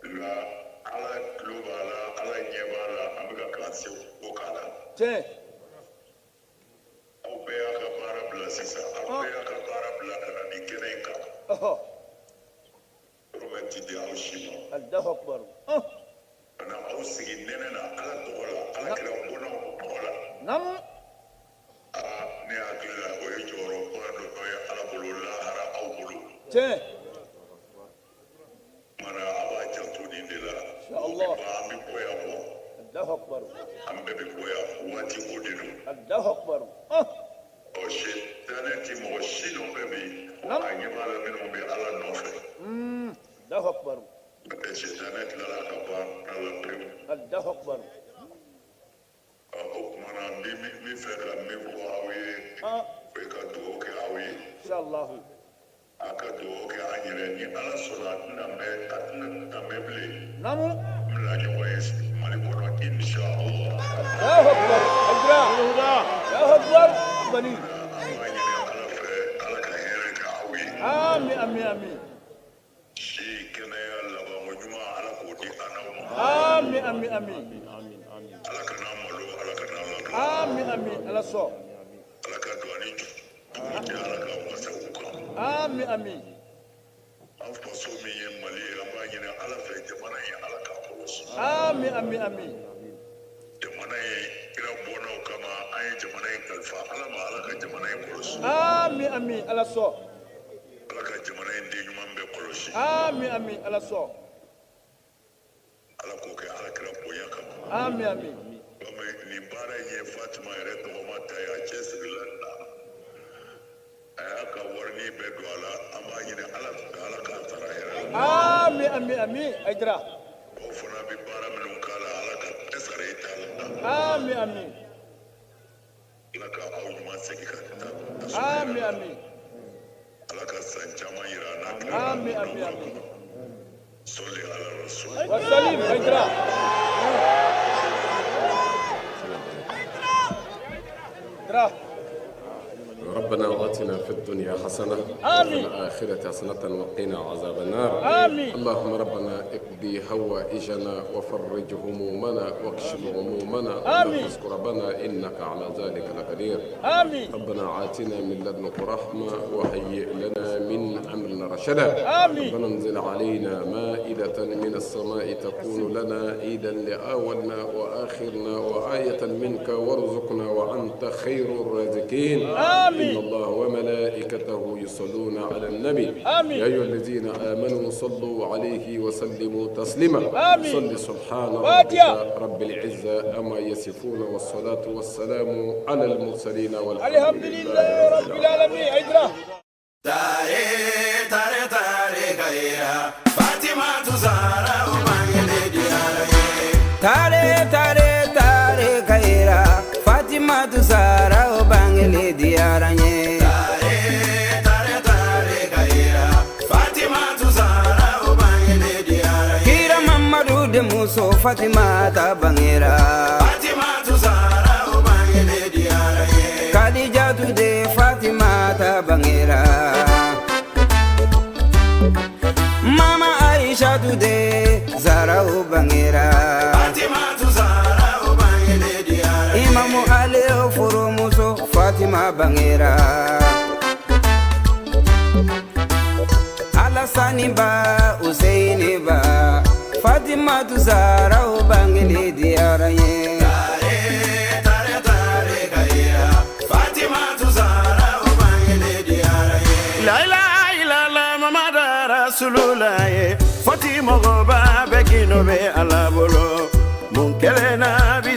Nka Ala tulo b'a la, Ala ɲɛ b'a la, an bɛ ka k'an seko k'a la.
Tiɲɛ.
Aw bɛɛ y'a ka baara bila sisan, aw bɛɛ y'a ka baara bila ka na nin kɛnɛ in kan. Dɔrɔmɛ ti di aw si ma.
Allahu akbar.
Ka na aw sigi nɛnɛ na Ala tɔgɔ la, Ala kira bɔnnaw tɔgɔ la. Aa, ne hakili la o ye jɔyɔrɔba dɔ ye Ala bolo, lahara aw bolo.
Tiɲɛ.
Mana a b'a janto nin de la.
Inshallah.
An bɛ bɔ yan kɔ.
Allahu akbar.
An bɛɛ bɛ bɔ yan, waati ko de don.
Allahu akbar.
Ɔ, sitanɛ ti mɔgɔ si nɔfɛ bi, a ɲɛ b'a la minnu bɛ Ala nɔfɛ.
Allahu akbar.
Sitanɛ tilala ka baara la pewu.
Allahu akbar.
Ɔ, o tuma na n bɛ min fɛ ka min fɔ aw ye, o ye ka dugawu kɛ aw ye.
Inshallah.
A ka dugawu kɛ an yɛrɛ, ni Ala sɔnna a tɛna mɛn, a tɛna mɛn bilen. N bɛna ɲɔgɔn ye Mali kɔnɔ inshallah.
Allahu akbar. Haidara. Allahu akbar. Bani.
An b'a ɲini Ala fɛ, Ala ka hɛrɛ kɛ aw ye.
Ami ami ami.
Si kɛnɛya labanko ɲuman, Ala k'o di an n'aw ma.
Ami ami ami.
Ala kana malo, Ala kana malo.
Ami ami. Ala sɔn.
Ala ka don ani jugu cɛ, Ala ka wasa u kan.
Ami ami.
An faso min ye Mali ye, an b'a ɲini Ala fɛ, jamana in, Ala k'a kɔlɔsi.
Ami ami ami.
Jamana in, kira bɔnnaw kama an ye jamana in kalifa Ala ma, Ala ka jamana in kɔlɔsi.
Ami ami. Ala sɔn.
Ala ka jamana in den ɲuman bɛɛ kɔlɔsi.
Ami ami. Ala sɔn.
Ala k'o kɛ Ala kira bonya kama.
Ami ami.
Komi nin baara in ye Fatima yɛrɛ tɔgɔma ta ye, a cɛsirila nin na. A y'a ka warini bɛɛ don a la, an b'a ɲini Ala fɛ, Ala k'a sara hɛrɛ la.
Ami ami ami. Haidara.
Aw fana bɛ baara minnu k'a la, Ala ka bɛɛ sara i ta la.
Ami ami.
Ala ka aw ɲuman segin ka taa.
Ami ami.
Ala ka san caman yira an na kira.
Ami ami ami.
Sɔli ala rasul.
Wasalim Haidara. Haidara.
ربنا آتنا في الدنيا حسنة
آمين.
وفي الآخرة حسنة وقنا عذاب النار.
آمين.
اللهم ربنا اقضي هوائجنا وفرج همومنا واكشف غمومنا
آمين.
ونفس كربنا إنك على ذلك لقدير.
آمين.
ربنا آتنا من لدنك رحمة وهيئ لنا من أمرنا رشدا.
آمين.
ربنا انزل علينا مائدة من السماء تكون لنا عيدا لأولنا وآخرنا وآية منك وارزقنا وأنت خير الرازقين.
آمين.
إن الله وملائكته يصلون على النبي.
آمين.
يا أيها الذين آمنوا صلوا عليه وسلموا تسليما.
آمين.
صل سبحان ربك
فاتحة.
رب العزة أما يصفون، والصلاة والسلام على المرسلين والحمد
الحمد لله رب العالمين. Haidara.
Tare tare tare kaira Fatima Zahra o mangele diyara ye.
Tare tare tare. Fatimata bangera.
Fatimatu Zahra o bangele diyara ye.
Kadijatu de Fatimata bangera. Mama Aishatu de Zahra o bangera.
Fatimatu Zahra o bangele diyara ye.
Imamu Ali o furumuso Fatima bangera. Alasani ba Useini ba Fatimatu Zahra o bangele diyara ye.
Tare tare tare kayira Fatimatu Zahra o bangele diyara ye. La ilaha illallah Muhammadu Rasulullah ye. Fatima mɔgɔba bɛɛ k'i nɔ bɛ Ala bolo mun kelen na bi.